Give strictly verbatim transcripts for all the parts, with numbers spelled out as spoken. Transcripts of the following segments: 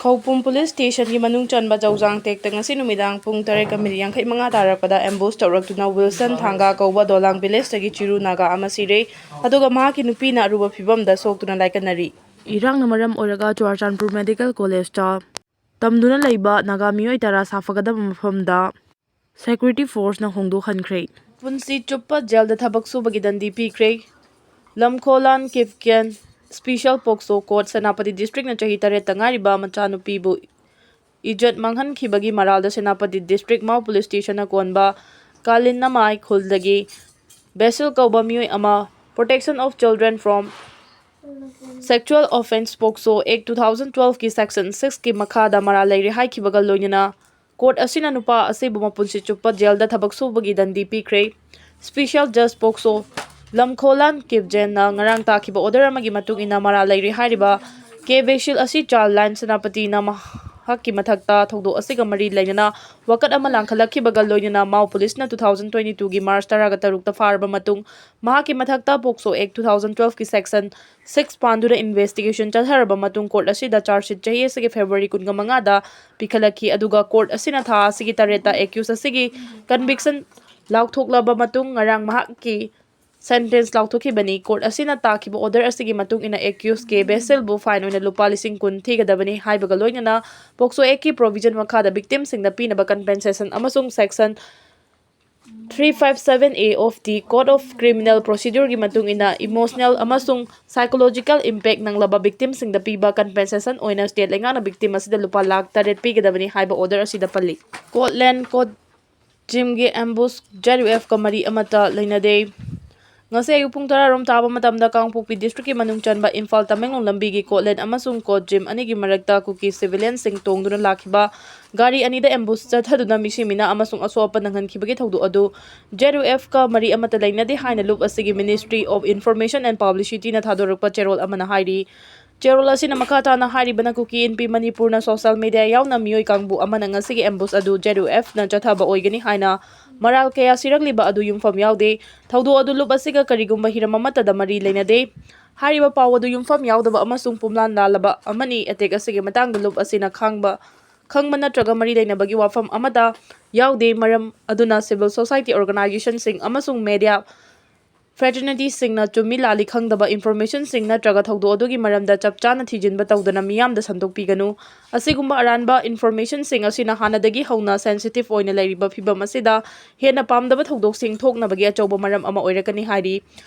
ꯈꯧꯄꯨꯝ police ꯁ꯭ꯇꯦꯁꯟꯒꯤ ꯃꯅꯨꯡ ꯆꯟꯕ ꯆꯧꯖꯥꯡ ꯇꯦꯛꯇ ꯉꯁꯤ ꯅꯨꯃꯤꯗꯥꯡ ꯄꯨꯡ ꯇꯔꯦꯠꯀ ꯃꯤꯅꯤꯠ ꯌꯥꯡꯈꯩ ꯃꯉꯥ ꯇꯥꯔꯛꯄꯗ ꯑꯦꯝꯕꯨꯁ ꯇꯧꯔꯛꯇꯨꯅ ꯋꯤꯜꯁꯟ ꯊꯥꯡꯒꯥ ꯀꯧꯕ ꯗꯣꯂꯥꯡ ꯚꯤꯂꯦꯖꯇꯒꯤ ꯆꯤꯔꯨ ꯅꯥꯒꯥ ꯑꯃ ꯁꯤꯔꯦ꯫ ꯑꯗꯨꯒ ꯃꯍꯥꯛꯀꯤ ꯅꯨꯄꯤꯅ ꯑꯔꯨꯕ ꯐꯤꯕꯝꯗ ꯁꯣꯛꯇꯨꯅ ꯂꯥꯏꯀꯠꯅꯔꯤ꯫ ꯏꯔꯥꯡꯅ ꯃꯔꯝ ꯑꯣꯏꯔꯒ ꯆꯨꯔꯥꯆꯥꯟꯄꯨꯔ ꯃꯦꯗꯤꯀꯦꯜ ꯀꯣꯂꯦꯖꯇ ꯇꯝꯗꯨꯅ ꯂꯩꯕ ꯅꯥꯒꯥ ꯃꯤꯑꯣꯏ ꯇꯔꯥ ꯁꯥꯐꯒꯗꯕ ꯃꯐꯝꯗ ꯁꯦꯀ꯭ꯌꯨꯔꯤꯇꯤ ꯐꯣꯔꯁꯅ ꯍꯣꯡꯗꯣꯛꯍꯟꯈ꯭ꯔꯦ꯫ ꯄꯨꯟꯁꯤ ꯆꯨꯞꯄ ꯖꯦꯜꯗ ꯊꯕꯛ ꯁꯨꯕꯒꯤ ꯗꯟꯗꯤ ꯄꯤꯈ꯭ꯔꯦ꯫ ꯂꯝꯈꯣꯂꯥꯟ ꯀꯤꯞꯀꯦꯟ ꯁ꯭ꯄꯤꯁꯦꯜ ꯄꯣꯛꯁꯣ ꯀꯣꯔꯠ ꯁꯦꯅꯥꯄꯇꯤ ꯗꯤꯁꯇ꯭ꯔꯤꯛꯅ ꯆꯍꯤ ꯇꯔꯦꯠꯇ ꯉꯥꯏꯔꯤꯕ ꯃꯆꯥꯅꯨꯄꯤꯕꯨ ꯏꯖꯠ ꯃꯥꯡꯍꯟꯈꯤꯕꯒꯤ ꯃꯔꯥꯜꯗ ꯁꯦꯅꯥꯄꯇꯤ ꯗꯤꯁꯇ꯭ꯔꯤꯛ ꯃꯥꯎ ꯄꯨꯂꯤꯁ ꯁ꯭ꯇꯦꯁꯟꯅ ꯀꯣꯟꯕ ꯀꯥꯂꯤꯟꯅꯃꯥꯏ ꯈꯨꯜꯗꯒꯤ ꯕꯦꯁꯤꯜ ꯀꯧꯕ ꯃꯤꯑꯣꯏ ꯑꯃ Protection of Children from Sexual Offence POCSO act two thousand ꯇ꯭ꯋꯦꯜꯐꯀꯤ ꯁꯦꯛꯁꯟ ꯁꯤꯛꯁꯀꯤ ꯃꯈꯥꯗ ꯃꯔꯥꯜ ꯂꯩꯔꯦ ꯍꯥꯏꯈꯤꯕꯒ ꯂꯣꯏꯅꯅ ꯀꯣꯔꯠ ꯑꯁꯤꯅ ꯅꯨꯄꯥ ꯑꯁꯤꯕꯨ ꯃꯄꯨꯟꯁꯤ ꯆꯨꯞꯄ ꯖꯦꯜꯗ ꯊꯕꯛ ꯁꯨꯕꯒꯤ ꯗꯟꯗꯤ ꯄꯤꯈ꯭ꯔꯦ꯫ ꯁ꯭ꯄꯤꯁꯦꯜ ꯖꯖ ꯄꯣꯛꯁꯣ ꯂꯝꯈꯣꯂꯥꯟ ꯀꯤꯞꯖꯦꯟꯅ ꯉꯔꯥꯡ ꯇꯥꯈꯤꯕ ꯑꯣꯔꯗꯔ ꯑꯃꯒꯤ ꯃꯇꯨꯡ ꯏꯟꯅ ꯃꯔꯥꯜ ꯂꯩꯔꯦ ꯍꯥꯏꯔꯤꯕ ꯀꯦ ꯕꯦꯁꯤꯜ ꯑꯁꯤ ꯆꯥꯏꯜ ꯂꯥꯏꯟ ꯁꯦꯅꯥꯄꯇꯤꯅ ꯃꯍꯥꯛꯀꯤ ꯃꯊꯛꯇ ꯊꯧꯗꯣꯛ ꯑꯁꯤꯒ ꯃꯔꯤ ꯂꯩꯅꯅ ꯋꯥꯀꯠ ꯑꯃ ꯂꯥꯡꯈꯠꯂꯛꯈꯤꯕꯒ ꯂꯣꯏꯅꯅ ꯃꯥꯎ ꯄꯨꯂꯤꯁꯅ ꯇꯨ ꯊꯥꯎꯖꯟ ꯇ꯭ꯋꯦꯟꯇꯤ ꯇꯨꯒꯤ ꯃꯥꯔꯆ ꯇꯔꯥꯒ ꯇꯔꯨꯛꯇ ꯐꯥꯔꯕ ꯃꯇꯨꯡ ꯃꯍꯥꯛꯀꯤ ꯃꯊꯛꯇ ꯄꯣꯛꯁꯣ ꯑꯦꯛ ꯇꯨ ꯊꯥꯎꯖꯟ ꯇ꯭ꯋꯦꯜꯐꯀꯤ ꯁꯦꯛꯁꯟ ꯁꯤꯛꯁ ꯄꯥꯟꯗꯨꯅ ꯏꯟꯚꯦꯁꯇꯤꯒꯦꯁꯟ ꯆꯠꯊꯔꯕ ꯃꯇꯨꯡ ꯀꯣꯔꯠ ꯑꯁꯤꯗ ꯆꯥꯔꯖ ꯁꯤꯠ ꯆꯍꯤ ꯑꯁꯤꯒꯤ ꯐꯦꯕ꯭ꯔꯨꯋꯥꯔꯤ ꯀꯨꯟꯒ ꯃꯉꯥꯗ ꯄꯤꯈꯠꯂꯛꯈꯤ꯫ ꯑꯗꯨꯒ ꯀꯣꯔꯠ ꯑꯁꯤꯅ ꯊꯥ ꯑꯁꯤꯒꯤ ꯇꯔꯦꯠꯇ ꯑꯦꯀ꯭ꯌꯨꯁ ꯑꯁꯤꯒꯤ ꯀꯟꯚꯤꯛꯁꯟ ꯂꯥꯎꯊꯣꯛꯂꯕ ꯃꯇꯨꯡ ꯉꯔꯥꯡ ꯃꯍꯥꯛꯀꯤ ꯁꯦꯟꯇꯦꯟꯁ ꯂꯥꯎꯊꯣꯛꯈꯤꯕꯅꯤ꯫ ꯀꯣꯔꯠ ꯑꯁꯤꯅ ꯇꯥꯈꯤꯕ ꯑꯣꯔꯗꯔ ꯑꯁꯤꯒꯤ ꯃꯇꯨꯡ ꯏꯟꯅ ꯑꯦꯀ꯭ꯌꯨꯁ ꯀꯦ ꯕꯦꯁꯤꯜꯕꯨ ꯐꯥꯏꯟ ꯑꯣꯏꯅ ꯂꯨꯄꯥ ꯂꯤꯁꯤꯡ ꯀꯨꯟ ꯊꯤꯒꯗꯕꯅꯤ ꯍꯥꯏꯕꯒ ꯂꯣꯏꯅꯅ ꯄꯣꯛꯁꯣ ꯑꯦꯛꯀꯤ ꯄ꯭ꯔꯣꯚꯤꯖꯟ ꯃꯈꯥꯗ ꯚꯤꯛꯇꯤꯝꯁꯤꯡꯗ ꯄꯤꯅꯕ ꯀꯝꯄꯦꯟꯁꯦꯁꯟ ꯑꯃꯁꯨꯡ section three five seven A of the code of criminal ꯄ꯭ꯔꯣꯁꯤꯗ꯭ꯌꯨꯔꯒꯤ ꯃꯇꯨꯡ ꯏꯟꯅ ꯏꯃꯣꯁꯅꯦꯜ ꯑꯃꯁꯨꯡ ꯁꯥꯏꯀꯣꯂꯣꯖꯤꯀꯦꯜ ꯏꯝꯄꯦꯛ ꯅꯪꯂꯕ ꯚꯤꯛꯇꯤꯝꯁꯤꯡꯗ ꯄꯤꯕ ꯀꯝꯄꯦꯟꯁꯦꯁꯟ ꯑꯣꯏꯅ ꯁ꯭ꯇꯦꯠ ꯂꯩꯉꯥꯛꯅ ꯚꯤꯛꯇꯤꯝ ꯑꯁꯤꯗ ꯂꯨꯄꯥ ꯂꯥꯈ ꯇꯔꯦꯠ ꯄꯤꯒꯗꯕꯅꯤ ꯍꯥꯏꯕ ꯑꯣꯔꯗꯔ ꯑꯁꯤꯗ ꯄꯜꯂꯤ꯫ ꯀꯣꯠꯂꯦꯟ ꯀꯣꯠ ꯖꯤꯝꯒꯤ ꯑꯦꯝꯕꯨꯁ ꯖꯦꯠ ꯌꯨ ꯑꯦꯐꯀ ꯃꯔꯤ ꯑꯃꯠꯇ ꯂꯩꯅꯗꯦ꯫ ꯉꯁꯤ ꯑꯌꯨꯛ ꯄꯨꯡ ꯇꯔꯥꯔꯣꯝ ꯇꯥꯕ ꯃꯇꯝꯗ ꯀꯥꯡꯄꯣꯛꯄꯤ ꯗꯤꯁꯇ꯭ꯔꯤꯛꯀꯤ ꯃꯅꯨꯡ ꯆꯟꯕ ꯏꯝꯐꯥꯜ ꯇꯃꯦꯡꯂꯣꯡ ꯂꯝꯕꯤꯒꯤ ꯀꯣꯠꯂꯦꯟ ꯑꯃꯁꯨꯡ ꯀꯣꯠ ꯖꯤꯝ ꯑꯅꯤꯒꯤ ꯃꯔꯛꯇ ꯀꯨꯀꯤ ꯁꯤꯚꯤꯂꯤꯌꯟꯁꯤꯡ ꯇꯣꯡꯗꯨꯅ ꯂꯥꯛꯈꯤꯕ ꯒꯥꯔꯤ ꯑꯅꯤꯗ ꯑꯦꯝꯕꯨꯁ ꯆꯠꯊꯗꯨꯅ ꯃꯤꯁꯤ ꯃꯤꯅꯥ ꯑꯃꯁꯨꯡ ꯑꯁꯣꯛ ꯑꯄꯟ ꯅꯪꯍꯟꯈꯤꯕꯒꯤ ꯊꯧꯗꯣꯛ ꯑꯗꯨ ꯖꯦꯠ ꯌꯨ ꯑꯦꯐꯀ ꯃꯔꯤ ꯑꯃꯠꯇ ꯂꯩꯅꯗꯦ ꯍꯥꯏꯅ ꯂꯨꯞ ꯑꯁꯤꯒꯤ Ministry of Information and Publicityꯅ ꯊꯥꯗꯣꯔꯛꯄ ꯆꯦꯔꯣꯜ ꯑꯃꯅ ꯍꯥꯏꯔꯤ꯫ ꯆꯦꯔꯣꯜ ꯑꯁꯤꯅ ꯃꯈꯥ ꯇꯥꯅ ꯍꯥꯏꯔꯤꯕꯅ ꯀꯨꯀꯤ ꯏꯟꯄꯤ ꯃꯅꯤꯄꯨꯔꯅ ꯁꯣꯁꯤꯌꯦꯜ ꯃꯤꯗꯤꯌꯥ ꯌꯥꯎꯅ ꯃꯤꯑꯣꯏ ꯀꯥꯡꯕꯨ ꯑꯃꯅ ꯉꯁꯤꯒꯤ ꯑꯦꯝꯕꯨꯁ ꯑꯗꯨ ꯖꯦꯠ ꯌꯨ ꯑꯦꯐꯅ ꯆꯠꯊꯕ ꯑꯣꯏꯒꯅꯤ ꯍꯥꯏꯅ ꯃꯔꯥꯜ ꯀꯌꯥ ꯁꯤꯔꯛꯂꯤꯕ ꯑꯗꯨ ꯌꯨꯝꯐꯝ ꯌꯥꯎꯗꯦ꯫ ꯊꯧꯗꯣꯛ ꯑꯗꯨ ꯂꯨꯞ ꯑꯁꯤꯒ ꯀꯔꯤꯒꯨꯝꯕ ꯍꯤꯔꯝ ꯑꯃꯠꯇꯗ ꯃꯔꯤ ꯂꯩꯅꯗꯦ꯫ ꯍꯥꯏꯔꯤꯕ ꯄꯥꯎ ꯑꯗꯨ ꯌꯨꯝꯐꯝ ꯌꯥꯎꯗꯕ ꯑꯃꯁꯨꯡ ꯄꯨꯝꯂꯥꯟ ꯂꯥꯜꯂꯕ ꯑꯃꯅꯤ꯫ ꯑꯦꯇꯦꯛ ꯑꯁꯤꯒꯤ ꯃꯇꯥꯡꯗ ꯂꯨꯞ ꯑꯁꯤꯅ ꯈꯪꯕ ꯈꯪꯕ ꯅꯠꯇ꯭ꯔꯒ ꯃꯔꯤ ꯂꯩꯅꯕꯒꯤ ꯋꯥꯐꯝ ꯑꯃꯠꯇ ꯌꯥꯎꯗꯦ꯫ ꯃꯔꯝ ꯑꯗꯨꯅ ꯁꯤꯚꯤꯜ ꯁꯣꯁꯥꯏꯇꯤ ꯑꯣꯔꯒꯅꯥꯏꯖꯦꯁꯟꯁꯤꯡ ꯑꯃꯁꯨꯡ ꯃꯦꯗꯤꯌꯥ ꯐ꯭ꯔꯦꯇꯔꯅꯤꯇꯤꯁꯤꯡꯅ ꯆꯨꯝꯃꯤ ꯂꯥꯜꯂꯤ ꯈꯪꯗꯕ ꯏꯟꯐꯣꯔꯃꯦꯁꯟꯁꯤꯡ ꯅꯠꯇ꯭ꯔꯒ ꯊꯧꯗꯣꯛ ꯑꯗꯨꯒꯤ ꯃꯔꯝꯗ ꯆꯞ ꯆꯥꯅ ꯊꯤꯖꯤꯟꯕ ꯇꯧꯗꯅ ꯃꯤꯌꯥꯝꯗ ꯁꯟꯗꯣꯛꯄꯤꯒꯅꯨ꯫ ꯑꯁꯤꯒꯨꯝꯕ ꯑꯔꯥꯟꯕ ꯏꯟꯐꯣꯔꯃꯦꯁꯟꯁꯤꯡ ꯑꯁꯤꯅ ꯍꯥꯟꯅꯗꯒꯤ ꯍꯧꯅ ꯁꯦꯟꯁꯤꯇꯤꯚ ꯑꯣꯏꯅ ꯂꯩꯔꯤꯕ ꯐꯤꯚꯝ ꯑꯁꯤꯗ ꯍꯦꯟꯅ ꯄꯥꯝꯗꯕ ꯊꯧꯗꯣꯛꯁꯤꯡ ꯊꯣꯛꯅꯕꯒꯤ ꯑꯆꯧꯕ ꯃꯔꯝ ꯑꯃ ꯑꯣꯏꯔꯛꯀꯅꯤ ꯍꯥꯏꯔꯤ꯫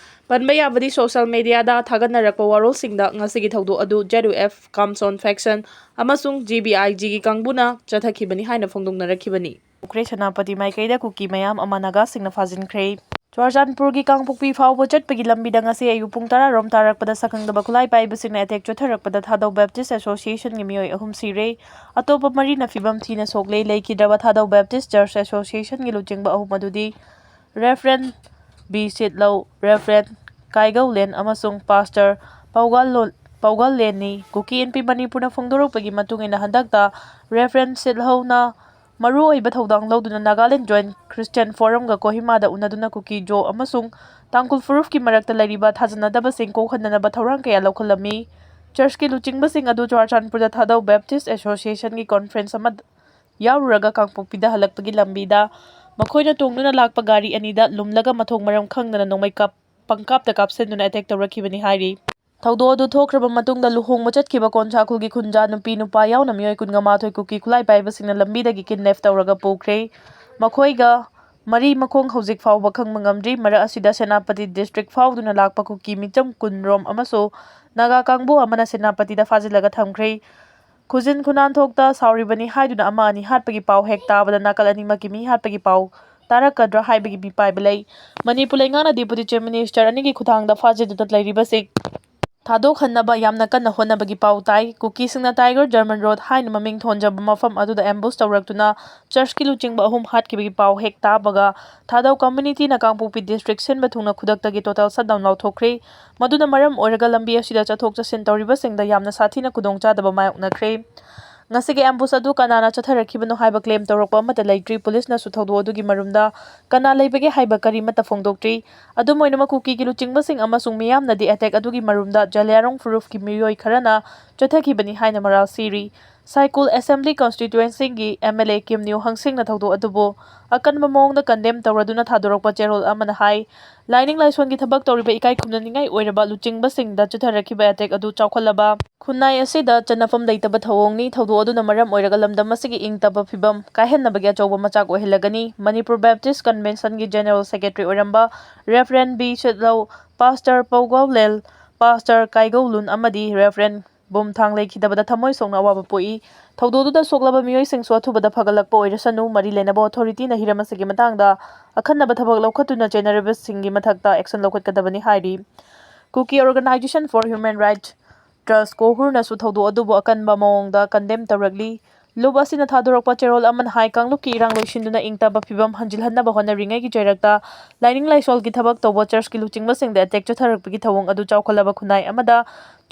ꯄꯟꯕ ꯌꯥꯕꯗꯤ ꯁꯣꯁꯦꯜ ꯃꯦꯗꯤꯌꯥꯗ ꯊꯥꯒꯠꯅꯔꯛꯄ ꯋꯥꯔꯣꯜꯁꯤꯡꯗ ꯉꯁꯤꯒꯤ ꯊꯧꯗꯣꯛ ꯑꯗꯨ ꯖꯦꯠ ꯌꯨ ꯑꯦꯐ ꯀꯥꯝꯁꯣꯟ ꯐꯦꯛꯁꯟ ꯑꯃꯁꯨꯡ ꯖꯤ ꯕꯤ ꯑꯥꯏ ꯖꯤꯒꯤ ꯀꯥꯡꯕꯨꯅ ꯆꯠꯊꯈꯤꯕꯅꯤ ꯍꯥꯏꯅ ꯐꯣꯡꯗꯣꯛꯅꯔꯛꯈꯤꯕꯅꯤ꯫ ꯎꯈ꯭ꯔꯦ ꯁꯦꯅꯥꯄꯇꯤ ꯃꯥꯏꯀꯩꯗ ꯀꯨꯀꯤ ꯃꯌꯥꯝ ꯑꯃ ꯅꯥꯒꯥꯁꯤꯡꯅ ꯐꯥꯖꯤꯟꯈ꯭ꯔꯦ꯫ ꯆꯨꯔꯆꯥꯟꯄꯨꯔꯒꯤ ꯀꯥꯡꯄꯣꯛꯄꯤ ꯐꯥꯎꯕ ꯆꯠꯄꯒꯤ ꯂꯝꯕꯤꯗ ꯉꯁꯤ ꯑꯌꯨꯛ ꯄꯨꯡ ꯇꯔꯥ ꯔꯣꯝ ꯇꯥꯔꯛꯄꯗ ꯁꯛꯈꯪꯗꯕ ꯈꯨꯠꯂꯥꯏ ꯄꯥꯏꯕꯁꯤꯡꯅ ꯑꯦꯇꯦꯛ ꯆꯠꯊꯔꯛꯄꯗ ꯊꯥꯗꯧ ꯕꯦꯞꯇꯤꯁ ꯑꯦꯁꯣꯁꯤꯌꯦꯁꯟꯒꯤ ꯃꯤꯑꯣꯏ ꯑꯍꯨꯝ ꯁꯤꯔꯦ꯫ ꯑꯇꯣꯞꯄ ꯃꯔꯤꯅ ꯐꯤꯕꯝ ꯊꯤꯅ ꯁꯣꯛꯂꯦ꯫ ꯂꯩꯈꯤꯗ꯭ꯔꯕ ꯊꯥꯗꯧ ꯕꯦꯞꯇꯤꯁ ꯆꯔꯆ ꯑꯦꯁꯣꯁꯤꯌꯦꯁꯟꯒꯤ ꯂꯨꯆꯤꯡꯕ ꯑꯍꯨꯝ ꯑꯗꯨꯗꯤ ꯔꯦꯚꯔꯦꯟ ꯕꯤ ꯁꯤꯠꯂꯧ, ꯔꯦꯚꯔꯦꯟ ꯀꯥꯏꯒꯧꯂꯦꯟ ꯑꯃꯁꯨꯡ ꯄꯥꯁꯇꯔ ꯄꯧꯒꯜꯂꯣ-, ꯄꯧꯒꯜꯂꯦꯟꯅꯤ꯫ ꯀꯨꯀꯤ ꯏꯟꯄꯤ ꯃꯅꯤꯄꯨꯔꯅ ꯐꯣꯡꯗꯣꯔꯛꯄꯒꯤ ꯃꯇꯨꯡ ꯏꯟꯅ ꯍꯟꯗꯛꯇ ꯔꯦꯚꯔꯦꯟ ꯁꯤꯠꯂꯧꯅ ꯃꯔꯨꯑꯣꯏꯕ ꯊꯧꯗꯥꯡ ꯂꯧꯗꯨꯅ ꯅꯥꯒꯥꯂꯦꯟ ꯖꯣꯏꯟꯠ ꯈ꯭ꯔꯤꯁꯇꯤꯌꯥꯟ ꯐꯣꯔꯝꯒ ꯀꯣꯍꯤꯃꯥꯗ ꯎꯅꯗꯨꯅ ꯀꯨꯀꯤ ꯖꯣ ꯑꯃꯁꯨꯡ ꯇꯥꯡꯈꯨꯜ ꯐꯨꯔꯨꯞꯀꯤ ꯃꯔꯛꯇ ꯂꯩꯔꯤꯕ ꯊꯥꯖꯅꯗꯕꯁꯤꯡ ꯀꯣꯛꯍꯟꯅꯅꯕ ꯊꯧꯔꯥꯡ ꯀꯌꯥ ꯂꯧꯈꯠꯂꯝꯃꯤ꯫ ꯆꯔꯆꯀꯤ ꯂꯨꯆꯤꯡꯕꯁꯤꯡ ꯑꯗꯨ ꯆꯨꯔꯆꯥꯟꯄꯨꯔꯗ ꯊꯥꯗꯧ ꯕꯦꯞꯇꯤꯁ ꯑꯦꯁꯣꯁꯤꯌꯦꯁꯟꯒꯤ ꯀꯣꯟꯐ꯭ꯔꯦꯟꯁ ꯑꯃ ꯌꯥꯎꯔꯨꯔꯒ ꯀꯥꯡꯄꯣꯛꯄꯤꯗ ꯍꯜꯂꯛꯄꯒꯤ ꯂꯝꯕꯤꯗ ꯃꯈꯣꯏꯅ ꯇꯣꯡꯗꯨꯅ ꯂꯥꯛꯄ ꯒꯥꯔꯤ ꯑꯅꯤꯗ ꯂꯨꯝꯂꯒ ꯃꯊꯣꯡ ꯃꯔꯝ ꯈꯪꯗꯅ ꯅꯣꯡꯃꯩ ꯀꯥꯞ-, ꯄꯪꯀꯥꯞꯇ ꯀꯥꯞꯁꯤꯟꯗꯨꯅ ꯑꯦꯇꯦꯛ ꯇꯧꯔꯛꯈꯤꯕꯅꯤ ꯍꯥꯏꯔꯤ꯫ ꯊꯧꯗꯣꯛ ꯑꯗꯨ ꯊꯣꯛꯈ꯭ꯔꯕ ꯃꯇꯨꯡꯗ ꯂꯨꯍꯣꯡꯕ ꯆꯠꯈꯤꯕ ꯀꯣꯟꯁꯥ ꯈꯨꯜꯒꯤ ꯈꯨꯟꯖꯥ ꯅꯨꯄꯤ ꯅꯨꯄꯥ ꯌꯥꯎꯅ ꯃꯤꯑꯣꯏ ꯀꯨꯟꯒ ꯃꯥꯊꯣꯏ ꯀꯨꯀꯤ ꯈꯨꯠꯂꯥꯏ ꯄꯥꯏꯕꯁꯤꯡꯅ ꯂꯝꯕꯤꯗꯒꯤ ꯀꯤꯗꯅꯦꯞ ꯇꯧꯔꯒ ꯄꯨꯈ꯭ꯔꯦ꯫ ꯃꯈꯣꯏꯒ ꯃꯔꯤ ꯃꯈꯣꯡ ꯍꯧꯖꯤꯛ ꯐꯥꯎꯕ ꯈꯪꯕ ꯉꯝꯗ꯭ꯔꯤ꯫ ꯃꯔꯛ ꯑꯁꯤꯗ ꯁꯦꯅꯥꯄꯇꯤ ꯗꯤꯁꯇ꯭ꯔꯤꯛ ꯐꯥꯎꯗꯨꯅ ꯂꯥꯛꯄ ꯀꯨꯀꯤ ꯃꯤꯆꯝ ꯀꯨꯟ ꯔꯣꯝ ꯑꯃꯁꯨ ꯅꯥꯒꯥ ꯀꯥꯡꯕꯨ ꯑꯃꯅ ꯁꯦꯅꯥꯄꯇꯤꯗ ꯐꯥꯖꯤꯜꯂꯒ ꯊꯝꯈ꯭ꯔꯦ꯫ ꯈꯨꯖꯤꯟ ꯈꯨꯅꯥꯟ ꯊꯣꯛꯇ ꯁꯥꯎꯔꯤꯕꯅꯤ ꯍꯥꯏꯗꯨꯅ ꯑꯃ ꯑꯅꯤ ꯍꯥꯠꯄꯒꯤ ꯄꯥꯎ ꯍꯦꯛ ꯇꯥꯕꯗ ꯅꯥꯀꯜ ꯑꯅꯤꯃꯛꯀꯤ ꯃꯤ ꯍꯥꯠꯄꯒꯤ ꯄꯥꯎ ꯇꯥꯔꯛꯀꯗ꯭ꯔꯥ ꯍꯥꯏꯕꯒꯤ ꯃꯤꯄꯥꯏꯕ ꯂꯩ꯫ ꯃꯅꯤꯄꯨꯔ ꯂꯩꯉꯥꯛꯅ ꯗꯤꯄꯨꯇꯤ ꯆꯤꯐ ꯃꯤꯅꯤꯁꯇꯔ ꯑꯅꯤꯒꯤ ꯈꯨꯠꯊꯥꯡꯗ ꯐꯥꯖꯤꯟꯗꯨꯅ ꯂꯩꯔꯤꯕꯁꯤꯡ ꯊꯥꯗꯣꯛꯍꯟꯅꯕ ꯌꯥꯝꯅ ꯀꯟꯅ ꯍꯣꯠꯅꯕꯒꯤ ꯄꯥꯎ ꯇꯥꯏ꯫ ꯀꯨꯀꯤꯁꯤꯡꯅ ꯇꯥꯏꯒꯔ ꯖꯔꯃꯟ ꯔꯣꯗ ꯍꯥꯏꯅ ꯃꯃꯤꯡ ꯊꯣꯟꯖꯕ ꯃꯐꯝ ꯑꯗꯨꯗ ꯑꯦꯝꯕꯨꯁ ꯇꯧꯔꯛꯇꯨꯅ ꯆꯔꯆꯀꯤ ꯂꯨꯆꯤꯡꯕ ꯑꯍꯨꯝ ꯍꯥꯠꯈꯤꯕꯒꯤ ꯄꯥꯎ ꯍꯦꯛ ꯇꯥꯕꯒ ꯊꯥꯗꯧ ꯀꯝꯃ꯭ꯌꯨꯅꯤꯇꯤꯅ ꯀꯥꯡꯄꯣꯛꯄꯤ ꯗꯤꯁꯇ꯭ꯔꯤꯛ ꯁꯤꯟꯕ ꯊꯨꯡꯅ ꯈꯨꯗꯛꯇꯒꯤ ꯇꯣꯇꯦꯜ ꯁꯠꯗꯥꯎꯟ ꯂꯥꯎꯊꯣꯛꯈ꯭ꯔꯦ꯫ ꯃꯗꯨꯅ ꯃꯔꯝ ꯑꯣꯏꯔꯒ ꯂꯝꯕꯤ ꯑꯁꯤꯗ ꯆꯠꯊꯣꯛ ꯆꯠꯁꯤꯟ ꯇꯧꯔꯤꯕꯁꯤꯡꯗ ꯌꯥꯝꯅ ꯁꯥꯊꯤꯅ ꯈꯨꯗꯣꯡꯆꯥꯗꯕ ꯃꯥꯌꯣꯛꯅꯈ꯭ꯔꯦ꯫ ꯉꯁꯤꯒꯤ ambush ꯑꯗꯨ ꯀꯅꯥꯅ ꯆꯠꯊꯔꯛꯈꯤꯕꯅꯣ ꯍꯥꯏꯕ claim ꯇꯧꯔꯛꯄ ꯑꯃꯠꯇ ꯂꯩꯇ꯭ꯔꯤ꯫ ꯄꯨꯂꯤꯁꯅꯁꯨ ꯊꯧꯗꯣꯛ ꯑꯗꯨꯒꯤ ꯃꯔꯨꯝꯗ ꯀꯅꯥ ꯂꯩꯕꯒꯦ ꯍꯥꯏꯕ ꯀꯔꯤꯃꯠꯇ ꯐꯣꯡꯗꯣꯛꯇ꯭ꯔꯤ꯫ ꯑꯗꯨꯝ ꯑꯣꯏꯅꯃꯛ, ꯀꯨꯀꯤꯒꯤ ꯂꯨꯆꯤꯡꯕꯁꯤꯡ ꯑꯃꯁꯨꯡ ꯃꯤꯌꯥꯝꯅꯗꯤ attack ꯑꯗꯨꯒꯤ ꯃꯔꯨꯝꯗ ꯖꯂꯤꯌꯥꯔꯣꯡ ꯐꯨꯔꯨꯞꯀꯤ ꯃꯤꯑꯣꯏ ꯈꯔꯅ ꯆꯠꯊꯈꯤꯕꯅꯤ ꯍꯥꯏꯅ ꯃꯔꯥꯜ ꯁꯤꯔꯤ꯫ ꯁꯥꯏꯀꯨꯜ Assembly Constituencyꯒꯤ MLA ꯀꯤꯝ ꯅ꯭ꯌꯨ ꯍꯪꯁꯤꯡꯅ ꯊꯧꯗꯣꯛ ꯑꯗꯨꯕꯨ ꯑꯀꯟꯕ ꯃꯑꯣꯡꯗ condemn ꯇꯧꯔꯗꯨꯅ ꯊꯥꯗꯣꯔꯛꯄ ꯆꯦꯔꯣꯜ ꯑꯃꯅ ꯍꯥꯏ, ꯂꯥꯏꯅꯤꯡ ꯂꯥꯏꯁꯣꯟꯒꯤ ꯊꯕꯛ ꯇꯧꯔꯤꯕ ꯏꯀꯥꯏ ꯈꯨꯝꯅꯅꯤꯡꯉꯥꯏ ꯑꯣꯏꯔꯕ ꯂꯨꯆꯤꯡꯕꯁꯤꯡꯗ ꯆꯠꯊꯔꯛꯈꯤꯕ attack ꯑꯗꯨ ꯆꯥꯎꯈꯠꯂꯕ ꯈꯨꯟꯅꯥꯏ ꯑꯁꯤꯗ ꯆꯠꯅꯐꯝ ꯂꯩꯇꯕ ꯊꯧꯑꯣꯡꯅꯤ꯫ ꯊꯧꯗꯣꯛ ꯑꯗꯨꯅ ꯃꯔꯝ ꯑꯣꯏꯔꯒ ꯂꯝꯗꯝ ꯑꯁꯤꯒꯤ ꯏꯪ ꯇꯞꯄ ꯐꯤꯕꯝ ꯀꯥꯏꯍꯟꯅꯕꯒꯤ ꯑꯆꯧꯕ ꯃꯆꯥꯛ ꯑꯣꯏꯍꯜꯂꯒꯅꯤ꯫ ꯃꯅꯤꯄꯨꯔ Baptist Conventionꯒꯤ General Secretary ꯑꯣꯏꯔꯝꯕ Reverend ꯕꯤ ꯁꯤꯠꯂꯧ, Pastor ꯄꯧꯒꯥꯎꯂꯦꯜ, Pastor ꯀꯥꯏꯒꯧꯂꯨꯟ ꯑꯃꯗꯤ Reverend ꯕꯨꯝꯊꯥꯡ ꯂꯩꯈꯤꯗꯕꯗ ꯊꯃꯣꯏ ꯁꯣꯛꯅ ꯑꯋꯥꯕ ꯄꯣꯛꯏ꯫ ꯊꯧꯗꯣꯛꯇꯨꯗ ꯁꯣꯛꯂꯕ ꯃꯤꯑꯣꯏꯁꯤꯡꯁꯨ ꯑꯊꯨꯕꯗ ꯐꯒꯠꯂꯛꯄ ꯑꯣꯏꯔꯁꯅꯨ꯫ ꯃꯔꯤ ꯂꯩꯅꯕ authorityꯅ ꯍꯤꯔꯝ ꯑꯁꯤꯒꯤ ꯃꯇꯥꯡꯗ ꯑꯈꯟꯅꯕ ꯊꯕꯛ ꯂꯧꯈꯠꯇꯨꯅ ꯆꯦꯟꯅꯔꯤꯕꯁꯤꯡꯒꯤ ꯃꯊꯛꯇ action ꯂꯧꯈꯠꯀꯗꯕꯅꯤ ꯍꯥꯏꯔꯤ꯫ Kuki Organization for Human Rights Trust, ꯀꯣꯍꯨꯔꯅꯁꯨ ꯊꯧꯗꯣꯛ ꯑꯗꯨꯕꯨ ꯑꯀꯟꯕ ꯃꯑꯣꯡꯗ condemn ꯇꯧꯔꯛꯂꯤ꯫ ꯂꯨꯞ ꯑꯁꯤꯅ ꯊꯥꯗꯣꯔꯛꯄ ꯆꯦꯔꯣꯜ ꯑꯃꯅ ꯍꯥꯏ, ꯀꯥꯡꯂꯨꯞꯀꯤ ꯏꯔꯥꯡ ꯂꯣꯏꯁꯤꯟꯗꯨꯅ ꯏꯪ ꯇꯞꯄ ꯐꯤꯕꯝ ꯍꯟꯖꯤꯜꯍꯟꯅꯕ ꯍꯣꯠꯅꯔꯤꯉꯩꯒꯤ ꯆꯩꯔꯛꯇ ꯂꯥꯏꯅꯤꯡ ꯂꯥꯏꯁꯣꯜꯒꯤ ꯊꯕꯛ ꯇꯧꯕ churchꯀꯤ ꯂꯨꯆꯤꯡꯕꯁꯤꯡꯗ attack ꯆꯠꯊꯔꯛꯄꯒꯤ ꯊꯧꯑꯣꯡ ꯑꯗꯨ ꯆꯥꯎꯈꯠꯂꯕ ꯈꯨꯟꯅꯥꯏ ꯑꯃꯗ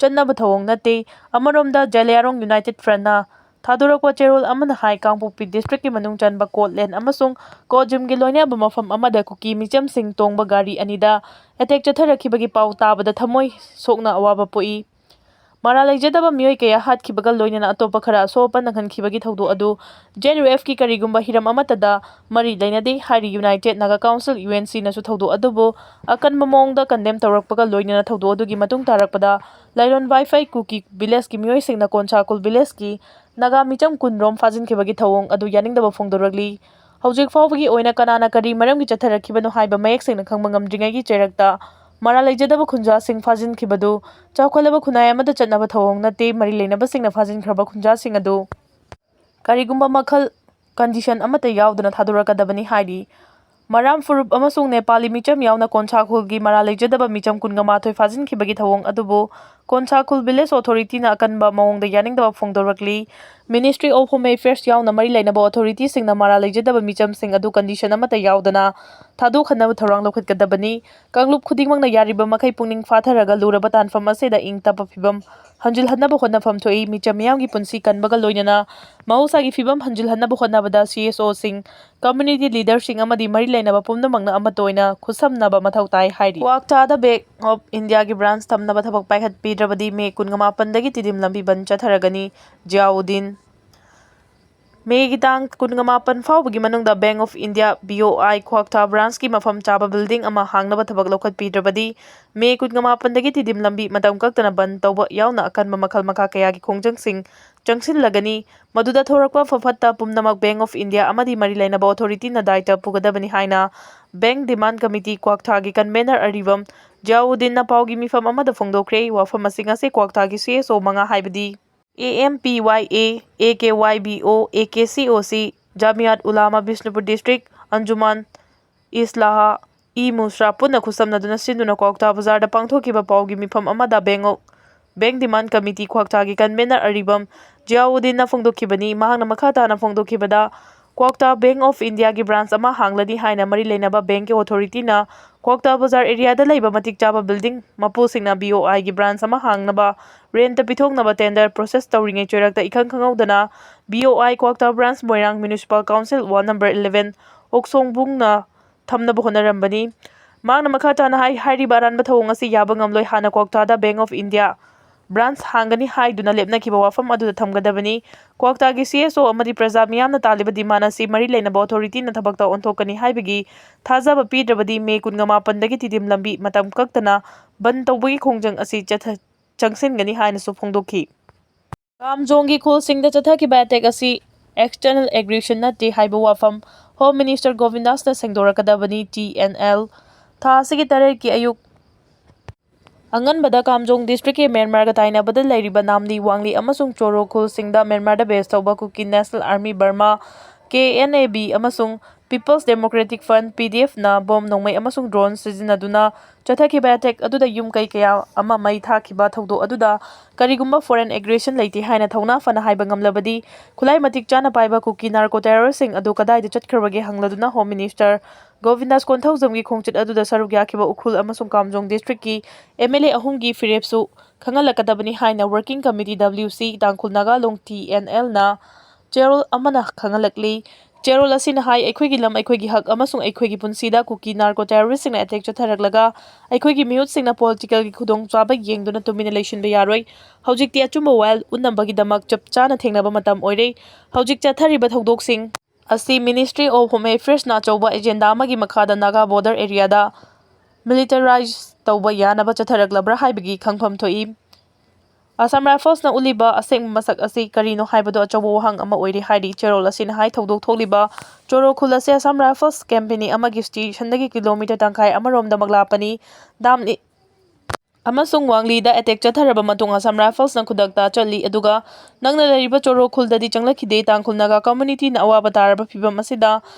ꯆꯠꯅꯕ ꯊꯧꯑꯣꯡ ꯅꯠꯇꯦ꯫ ꯑꯃꯔꯣꯝꯗ, ꯖꯂꯤꯌꯥꯔꯣꯡ United Frontꯅ ꯊꯥꯗꯣꯔꯛꯄ ꯆꯦꯔꯣꯜ ꯑꯃꯅ ꯍꯥꯏ, ꯀꯥꯡꯄꯣꯛꯄꯤ districtꯀꯤ ꯃꯅꯨꯡ ꯆꯟꯕ ꯀꯣꯠꯂꯦꯟ ꯑꯃꯁꯨꯡ ꯀꯣꯠꯖꯤꯝꯒꯤ ꯂꯣꯏꯅꯕ ꯃꯐꯝ ꯑꯃꯗ ꯀꯨꯀꯤ ꯃꯤꯆꯝꯁꯤꯡ ꯇꯣꯡꯕ ꯒꯥꯔꯤ ꯑꯅꯤꯗ attack ꯆꯠꯊꯔꯛꯈꯤꯕꯒꯤ ꯄꯥꯎ ꯇꯥꯕꯗ ꯊꯃꯣꯏ ꯁꯣꯛꯅ ꯑꯋꯥꯕ ꯄꯣꯛꯏ꯫ ꯃꯔꯥꯜ ꯂꯩꯖꯗꯕ ꯃꯤꯑꯣꯏ ꯀꯌꯥ ꯍꯥꯠꯈꯤꯕꯒ ꯂꯣꯏꯅꯅ ꯑꯇꯣꯞꯄ ꯈꯔ ꯑꯁꯣꯛ ꯑꯄꯟ ꯅꯪꯍꯟꯈꯤꯕꯒꯤ ꯊꯧꯗꯣꯛ ꯑꯗꯨ JNUFꯀꯤ ꯀꯔꯤꯒꯨꯝꯕ ꯍꯤꯔꯝ ꯑꯃꯠꯇꯗ ꯃꯔꯤ ꯂꯩꯅꯗꯦ ꯍꯥꯏꯔꯤ꯫ United Naga Council, UNCꯅꯁꯨ ꯊꯧꯗꯣꯛ ꯑꯗꯨꯕꯨ ꯑꯀꯟꯕ ꯃꯑꯣꯡꯗ condemn ꯇꯧꯔꯛꯄꯒ ꯂꯣꯏꯅꯅ ꯊꯧꯗꯣꯛ ꯑꯗꯨꯒꯤ ꯃꯇꯨꯡ ꯇꯥꯔꯛꯄꯗ ꯂꯥꯏꯂꯣꯟ ꯋꯥꯏꯐꯩ ꯀꯨꯀꯤ villageꯀꯤ ꯃꯤꯑꯣꯏꯁꯤꯡꯅ ꯀꯣꯟꯁꯥ ꯈꯨꯜ villageꯀꯤ ꯅꯥꯒꯥ ꯃꯤꯆꯝ ꯀꯨꯟ ꯔꯣꯝ ꯐꯥꯖꯤꯟꯈꯤꯕꯒꯤ ꯊꯧꯑꯣꯡ ꯑꯗꯨ ꯌꯥꯅꯤꯡꯗꯕ ꯐꯣꯡꯗꯣꯔꯛꯂꯤ꯫ ꯍꯧꯖꯤꯛ ꯐꯥꯎꯕꯒꯤ ꯑꯣꯏꯅ ꯀꯅꯥꯅ ꯀꯔꯤ ꯃꯔꯝꯒꯤ ꯆꯠꯊꯔꯛꯈꯤꯕꯅꯣ ꯍꯥꯏꯕ ꯃꯌꯦꯛ ꯁꯦꯡꯅ ꯈꯪꯕ ꯉꯝꯗ꯭ꯔꯤꯉꯩꯒꯤ ꯆꯩꯔꯛꯇ ꯃꯔꯥꯜ ꯂꯩꯖꯗꯕ ꯈꯨꯟꯖꯥꯁꯤꯡ ꯐꯥꯖꯤꯟꯈꯤꯕꯗꯨ ꯆꯥꯎꯈꯠꯂꯕ ꯈꯨꯟꯅꯥꯏ ꯑꯃꯗ ꯆꯠꯅꯕ ꯊꯧꯑꯣꯡ ꯅꯠꯇꯦ꯫ ꯃꯔꯤ ꯂꯩꯅꯕꯁꯤꯡꯅ ꯐꯥꯖꯤꯟꯈ꯭ꯔꯕ ꯈꯨꯟꯖꯥꯁꯤꯡ ꯑꯗꯨ ꯀꯔꯤꯒꯨꯝꯕ ꯃꯈꯜ condition ꯑꯃꯠꯇ ꯌꯥꯎꯗꯅ ꯊꯥꯗꯣꯔꯛꯀꯗꯕꯅꯤ ꯍꯥꯏꯔꯤ꯫ ꯃꯔꯥꯝ ꯐꯨꯔꯨꯞ ꯑꯃꯁꯨꯡ ꯅꯦꯄꯥꯂꯤ ꯃꯤꯆꯝ ꯌꯥꯎꯅ ꯀꯣꯟꯁꯥ ꯈꯨꯜꯒꯤ ꯃꯔꯥꯜ ꯂꯩꯖꯗꯕ ꯃꯤꯆꯝ ꯀꯨꯟꯒ ꯃꯥꯊꯣꯏ ꯐꯥꯖꯤꯟꯈꯤꯕꯒꯤ ꯊꯧꯑꯣꯡ ꯑꯗꯨꯕꯨ ꯀꯣꯟꯁꯥꯈꯨꯜ ꯚꯤꯂꯦꯖ ꯑꯣꯊꯣꯔꯤꯇꯤꯅ ꯑꯀꯟꯕ ꯃꯑꯣꯡꯗ ꯌꯥꯅꯤꯡꯗꯕ ꯐꯣꯡꯗꯣꯔꯛꯂꯤ꯫ Ministry of Home Affairs ꯌꯥꯎꯅ ꯃꯔꯤ ꯂꯩꯅꯕ ꯑꯣꯊꯣꯔꯤꯇꯤꯁꯤꯡꯅ ꯃꯔꯥꯜ ꯂꯩꯖꯗꯕ ꯃꯤꯆꯝꯁꯤꯡ ꯑꯗꯨ ꯀꯟꯗꯤꯁꯟ ꯑꯃꯠꯇ ꯌꯥꯎꯗꯅ ꯊꯥꯗꯣꯛꯍꯟꯅꯕ ꯊꯧꯔꯥꯡ ꯂꯧꯈꯠꯀꯗꯕꯅꯤ꯫ ꯀꯥꯡꯂꯨꯞ ꯈꯨꯗꯤꯡꯃꯛꯅ ꯌꯥꯔꯤꯕ ꯃꯈꯩ ꯄꯨꯛꯅꯤꯡ ꯐꯥꯊꯔꯒ ꯂꯨꯔꯕ ꯇꯥꯟꯐꯝ ꯑꯁꯤꯗ ꯏꯪ ꯇꯞꯄ ꯐꯤꯕꯝ ꯍꯟꯖꯤꯜꯍꯟꯅꯕ ꯍꯣꯠꯅꯐꯝ ꯊꯣꯛꯏ꯫ ꯃꯤꯆꯝ ꯃꯤꯌꯥꯝꯒꯤ ꯄꯨꯟꯁꯤ ꯀꯟꯕꯒ ꯂꯣꯏꯅꯅ ꯃꯍꯧꯁꯥꯒꯤ ꯐꯤꯕꯝ ꯍꯟꯖꯤꯜꯍꯟꯅꯕ ꯍꯣꯠꯅꯕꯗ C S O ꯁꯤꯡ, community leader ꯁꯤꯡ ꯑꯃꯗꯤ ꯃꯔꯤ ꯂꯩꯅꯕ ꯄꯨꯝꯅꯃꯛꯅ ꯑꯃꯠꯇ ꯑꯣꯏꯅ ꯈꯨꯠꯁꯝꯅꯕ ꯃꯊꯧ ꯇꯥꯏ ꯍꯥꯏꯔꯤ꯫ ꯀ꯭ꯋꯥꯛꯇꯥꯗ Bank of India ꯒꯤ branch ꯊꯝꯅꯕ ꯊꯕꯛ ꯄꯥꯏꯈꯠꯄꯤꯗ꯭ꯔꯕꯗꯤ ꯃꯦ ꯀꯨꯟꯃꯥꯄꯟꯗꯒꯤ ꯇꯤꯗꯤꯝ ꯂꯝꯕꯤ ꯕꯟ ꯆꯠꯊꯔꯒꯅꯤ꯫ ꯖꯤꯌꯥꯎꯗꯤꯟ꯫ ꯃꯦꯒꯤ ꯇꯥꯡ ꯀꯨꯟꯃꯥꯄꯟ ꯐꯥꯎꯕꯒꯤ ꯃꯅꯨꯡꯗ Bank of India B O I ꯀ꯭ꯋꯥꯛꯇꯥ branch ꯀꯤ ꯃꯐꯝ ꯆꯥꯕ building ꯑꯃ ꯍꯥꯡꯅꯕ ꯊꯕꯛ ꯂꯧꯈꯠꯄꯤꯗ꯭ꯔꯕꯗꯤ ꯃꯦ ꯀꯨꯟꯃꯥꯄꯟꯗꯒꯤ ꯇꯤꯗꯤꯝ ꯂꯝꯕꯤ ꯃꯇꯝ ꯀꯛꯇꯅ ꯕꯟ ꯇꯧꯕ ꯌꯥꯎꯅ ꯑꯀꯟꯕ ꯃꯈꯜ ꯃꯈꯥ ꯀꯌꯥꯒꯤ ꯈꯣꯡꯖꯪꯁꯤꯡ ꯆꯪꯁꯤꯜꯂꯒꯅꯤ꯫ ꯃꯗꯨꯗ ꯊꯣꯔꯛꯄ ꯐꯐꯠꯇ ꯄꯨꯝꯅꯃꯛ Bank of India ꯑꯃꯗꯤ ꯃꯔꯤ ꯂꯩꯅꯕ ꯑꯣꯊꯣꯔꯤꯇꯤꯅ ꯗꯥꯏꯇ ꯄꯨꯒꯗꯕꯅꯤ ꯍꯥꯏꯅ Bank Demand Committee ꯀ꯭ꯋꯥꯛꯊꯥꯒꯤ convener ꯑꯔꯤꯕꯝ ꯖꯤꯌꯥꯎꯗꯤꯟꯅ ꯄꯥꯎꯒꯤ ꯃꯤꯐꯝ ꯑꯃꯗ ꯐꯣꯡꯗꯣꯛꯈ꯭ꯔꯦ꯫ ꯋꯥꯐꯝ ꯑꯁꯤꯡ ꯑꯁꯤ ꯀ꯭ꯋꯥꯛꯊꯥꯒꯤ C S O ꯃꯉꯥ ꯍꯥꯏꯕꯗꯤ A M P Y A, A K Y B O, A K C O C, Jamiat Ulama Bishnupur district, Anjuman Islaha e Musra ꯄꯨꯟꯅ ꯈꯨꯠꯁꯝꯅꯗꯨꯅ ꯁꯤꯟꯗꯨꯅ ꯀ꯭ꯋꯥꯛꯊꯥ ꯕꯖꯥꯔꯗ ꯄꯥꯡꯊꯣꯛꯈꯤꯕ ꯄꯥꯎꯒꯤ ꯃꯤꯐꯝ ꯑꯃꯗ Bank of, Bank Demand Committee ꯀ꯭ꯋꯥꯛꯊꯥꯒꯤ convener ꯑꯔꯤꯕꯝ ꯖꯤꯌꯥꯎꯗꯤꯟꯅ ꯐꯣꯡꯗꯣꯛꯈꯤꯕꯅꯤ꯫ ꯃꯍꯥꯛꯅ ꯃꯈꯥ ꯇꯥꯅ ꯐꯣꯡꯗꯣꯛꯈꯤꯕꯗ, ꯀ꯭ꯋꯥꯛꯇꯥ Bank of India ꯒꯤ branch ꯑꯃ ꯍꯥꯡꯂꯅꯤ ꯍꯥꯏꯅ ꯃꯔꯤ ꯂꯩꯅꯕ bank ꯀꯤ ꯑꯣꯊꯣꯔꯤꯇꯤꯅ ꯀ꯭ꯋꯥꯛꯇꯥ ꯕꯖꯥꯔ area ꯗ ꯂꯩꯕ ꯃꯇꯤꯛ ꯆꯥꯕ building ꯃꯄꯨꯁꯤꯡꯅ B O I ꯒꯤ branch ꯑꯃ ꯍꯥꯡꯅꯕ rent ꯄꯤꯊꯣꯛꯅꯕ tender process ꯇꯧꯔꯤꯉꯩ ꯆꯩꯔꯛꯇ ꯏꯈꯪ ꯈꯪꯍꯧꯗꯅ B O I ꯀ꯭ꯋꯥꯛꯇꯥ branch ꯃꯣꯏꯔꯥꯡ Municipal Council ward number eleven ꯑꯣꯛꯁꯣꯡꯕꯨꯡꯅ ꯊꯝꯅꯕ ꯍꯣꯠꯅꯔꯝꯕꯅꯤ꯫ ꯃꯍꯥꯛꯅ ꯃꯈꯥ ꯇꯥꯅ ꯍꯥꯏ, ꯍꯥꯏꯔꯤꯕ ꯑꯔꯥꯟꯕ ꯊꯧꯑꯣꯡ ꯑꯁꯤ ꯌꯥꯕ ꯉꯝꯂꯣꯏ꯫ ꯍꯥꯟꯅ ꯀ꯭ꯋꯥꯛꯇꯥꯗ Bank of India branch ꯍꯥꯡꯒꯅꯤ ꯍꯥꯏꯗꯨꯅ ꯂꯦꯞꯅꯈꯤꯕ ꯋꯥꯐꯝ ꯑꯗꯨꯗ ꯊꯝꯒꯗꯕꯅꯤ꯫ ꯀ꯭ꯋꯥꯛꯇꯥꯒꯤ C S O ꯑꯃꯗꯤ ꯄ꯭ꯔꯖꯥ ꯃꯤꯌꯥꯝꯅ ꯇꯥꯜꯂꯤꯕ demand ꯑꯁꯤ ꯃꯔꯤ ꯂꯩꯅꯕ ꯑꯣꯊꯣꯔꯤꯇꯤꯅ ꯊꯕꯛꯇ ꯑꯣꯟꯊꯣꯛꯀꯅꯤ ꯍꯥꯏꯕꯒꯤ ꯊꯥꯖꯕ ꯄꯤꯗ꯭ꯔꯕꯗꯤ ꯃꯦ ꯀꯨꯟꯃꯥꯄꯟꯗꯒꯤ ꯇꯤꯗꯤꯝ ꯂꯝꯕꯤ ꯃꯇꯝ ꯀꯛꯇꯅ ꯕꯟ ꯇꯧꯕꯒꯤ ꯈꯣꯡꯖꯪ ꯑꯁꯤ ꯆꯠꯊ-, ꯆꯪꯁꯤꯟꯒꯅꯤ ꯍꯥꯏꯅꯁꯨ ꯐꯣꯡꯗꯣꯛꯈꯤ꯫ ꯀꯥꯝꯖꯣꯡꯒꯤ ꯈꯨꯜꯁꯤꯡꯗ ꯆꯠꯊꯈꯤꯕ attack ꯑꯁꯤ external aggression ꯅꯠꯇꯦ ꯍꯥꯏꯕ ꯋꯥꯐꯝ Home Minister ꯒꯣꯕꯤꯟꯗꯥꯁꯅ ꯁꯦꯡꯗꯣꯔꯛꯀꯗꯕꯅꯤ꯫ T N L꯫ ꯊꯥ ꯑꯁꯤꯒꯤ ꯇꯔꯦꯠꯀꯤ ꯑꯌꯨꯛ ꯑꯉꯟꯕꯗ ꯀꯥꯝꯖꯣꯡ district ꯀꯤ ꯃ꯭ꯌꯥꯟꯃꯥꯔꯒ ꯇꯥꯏꯅꯕꯗ ꯂꯩꯔꯤꯕ ꯅꯥꯝꯂꯤ, ꯋꯥꯡꯂꯤ ꯑꯃꯁꯨꯡ ꯆꯣꯔꯣ ꯈꯨꯜꯁꯤꯡꯗ ꯃ꯭ꯌꯥꯟꯃꯥꯔꯗ base ꯇꯧꯕ Kuki National Army Burma, K N A B, ꯑꯃꯁꯨꯡ People's Democratic Front, P D F, ꯅ ꯕꯣꯝ, ꯅꯣꯡꯃꯩ ꯑꯃꯁꯨꯡ ꯗ꯭ꯔꯣꯟ ꯁꯤꯖꯤꯟꯅꯗꯨꯅ ꯆꯠꯊꯈꯤꯕ ꯑꯦꯇꯦꯛ ꯑꯗꯨꯗ ꯌꯨꯝ ꯀꯩ ꯀꯌꯥ ꯑꯃ ꯃꯩ ꯊꯥꯈꯤꯕ ꯊꯧꯗꯣꯛ ꯑꯗꯨꯗ ꯀꯔꯤꯒꯨꯝꯕ ꯐꯣꯔꯦꯟ ꯑꯦꯒ꯭ꯔꯦꯁꯟ ꯂꯩꯇꯦ ꯍꯥꯏꯅ ꯊꯧꯅꯥ ꯐꯅ ꯍꯥꯏꯕ ꯉꯝꯂꯕꯗꯤ, ꯈꯨꯠꯂꯥꯏ ꯃꯇꯤꯛ ꯆꯥꯅ ꯄꯥꯏꯕ ꯀꯨꯀꯤ ꯅꯥꯔꯀꯣ ꯇꯦꯔꯣꯔꯤꯁ꯭ꯠꯁꯤꯡ ꯑꯗꯨ ꯀꯗꯥꯏꯗ ꯆꯠꯈ꯭ꯔꯕꯒꯦ ꯍꯪꯂꯗꯨꯅ ꯍꯣꯝ ꯃꯤꯅꯤꯁꯇꯔ ꯒꯣꯕꯤꯟꯗꯥꯁ ꯀꯣꯟꯊꯧꯖꯝꯒꯤ ꯈꯣꯡꯆꯠ ꯑꯗꯨꯗ ꯁꯔꯨꯛ ꯌꯥꯈꯤꯕ ꯎꯈ꯭ꯔꯨꯜ ꯑꯃꯁꯨꯡ ꯀꯥꯝꯖꯣꯡ ꯗꯤꯁꯇ꯭ꯔꯤꯛꯀꯤ M L A ꯑꯍꯨꯝꯒꯤ ꯐꯤꯔꯦꯞꯁꯨ ꯈꯪꯍꯜꯂꯛꯀꯗꯕꯅꯤ ꯍꯥꯏꯅ Working Committee W C ꯇꯥꯡꯈꯨꯜ ꯅꯥꯒꯥ ꯂꯣꯡ T N L ꯅ ꯆꯦꯔꯣꯜ ꯑꯃꯅ ꯈꯪꯍꯜꯂꯛꯂꯤ꯫ ꯆꯦꯔꯣꯜ ꯑꯁꯤꯅ ꯍꯥꯏ, ꯑꯩꯈꯣꯏꯒꯤ ꯂꯝ, ꯑꯩꯈꯣꯏꯒꯤ ꯍꯛ ꯑꯃꯁꯨꯡ ꯑꯩꯈꯣꯏꯒꯤ ꯄꯨꯟꯁꯤꯗ ꯀꯨꯀꯤ ꯅꯥꯔꯀꯣ ꯇꯦꯔꯣꯔꯤꯁ꯭ꯠꯁꯤꯡꯅ ꯑꯦꯇꯦꯛ ꯆꯠꯊꯔꯛꯂꯒ ꯑꯩꯈꯣꯏꯒꯤ ꯃꯤꯍꯨꯠꯁꯤꯡꯅ ꯄꯣꯂꯤꯇꯤꯀꯦꯜꯒꯤ ꯈꯨꯗꯣꯡꯆꯥꯕ ꯌꯦꯡꯗꯨꯅ ꯇꯨꯃꯤꯟꯅ ꯂꯩꯁꯤꯟꯕ ꯌꯥꯔꯣꯏ꯫ ꯍꯧꯖꯤꯛꯇꯤ ꯑꯆꯨꯝꯕ ꯋꯥꯌꯦꯜ ꯎꯠꯅꯕꯒꯤꯗꯃꯛ ꯆꯞ ꯆꯥꯅ ꯊꯦꯡꯅꯕ ꯃꯇꯝ ꯑꯣꯏꯔꯦ꯫ ꯍꯧꯖꯤꯛ ꯆꯠꯊꯔꯤꯕ ꯊꯧꯗꯣꯛꯁꯤꯡ ꯑꯁꯤ Ministry of Home Affairs ꯅ ꯑꯆꯧꯕ ꯑꯦꯖꯦꯟꯗꯥ ꯑꯃꯒꯤ ꯃꯈꯥꯗ ꯅꯥꯒꯥ ꯕꯣꯔꯗꯔ ꯑꯦꯔꯤꯌꯥꯗ ꯃꯤꯂꯤꯇꯔꯥꯏꯖ ꯇꯧꯕ ꯌꯥꯅꯕ ꯆꯠꯊꯔꯛꯂꯕ꯭ꯔꯥ ꯍꯥꯏꯕꯒꯤ ꯈꯪꯐꯝ ꯊꯣꯛꯏ꯫ ꯑꯁꯥꯝ ꯔꯥꯏꯐꯜꯁꯅ ꯎꯠꯂꯤꯕ ꯑꯁꯦꯡꯕ ꯃꯁꯛ ꯑꯁꯤ ꯀꯔꯤꯅꯣ ꯍꯥꯏꯕꯗꯨ ꯑꯆꯧꯕ ꯋꯥꯍꯪ ꯑꯃ ꯑꯣꯏꯔꯤ ꯍꯥꯏꯔꯤ꯫ ꯆꯦꯔꯣꯜ ꯑꯁꯤꯅ ꯍꯥꯏ, ꯊꯧꯗꯣꯛ ꯊꯣꯛꯂꯤꯕ ꯆꯣꯔꯣ ꯈꯨꯜ ꯑꯁꯤ ꯑꯁꯥꯝ ꯔꯥꯏꯐꯜꯁ ꯀꯦꯝꯄꯦꯅꯤ ꯑꯃꯒꯤ ꯁ꯭ꯇꯦꯁꯟꯗꯒꯤ ꯀꯤꯂꯣꯃꯤꯇꯔ ꯇꯪꯈꯥꯏ ꯑꯃꯔꯣꯝꯗꯃꯛ ꯂꯥꯞꯄꯅꯤ꯫ ꯗꯥꯝꯅꯤ ꯑꯃꯁꯨꯡ ꯋꯥꯡꯂꯤꯗ ꯑꯦꯇꯦꯛ ꯆꯠꯊꯔꯕ ꯃꯇꯨꯡ ꯑꯁꯥꯝ ꯔꯥꯏꯐꯜꯁꯅ ꯈꯨꯗꯛꯇ ꯆꯠꯂꯤ, ꯑꯗꯨꯒ ꯅꯛꯅ ꯂꯩꯔꯤꯕ ꯆꯣꯔꯣ ꯈꯨꯜꯗꯗꯤ ꯆꯪꯂꯛꯈꯤꯗꯦ꯫ ꯇꯥꯡꯈꯨꯜ ꯅꯥꯒꯥ ꯀꯝꯃ꯭ꯌꯨꯅꯤꯇꯤꯅ ꯑꯋꯥꯕ ꯇꯥꯔꯕ ꯐꯤꯚꯝ ꯑꯁꯤꯗ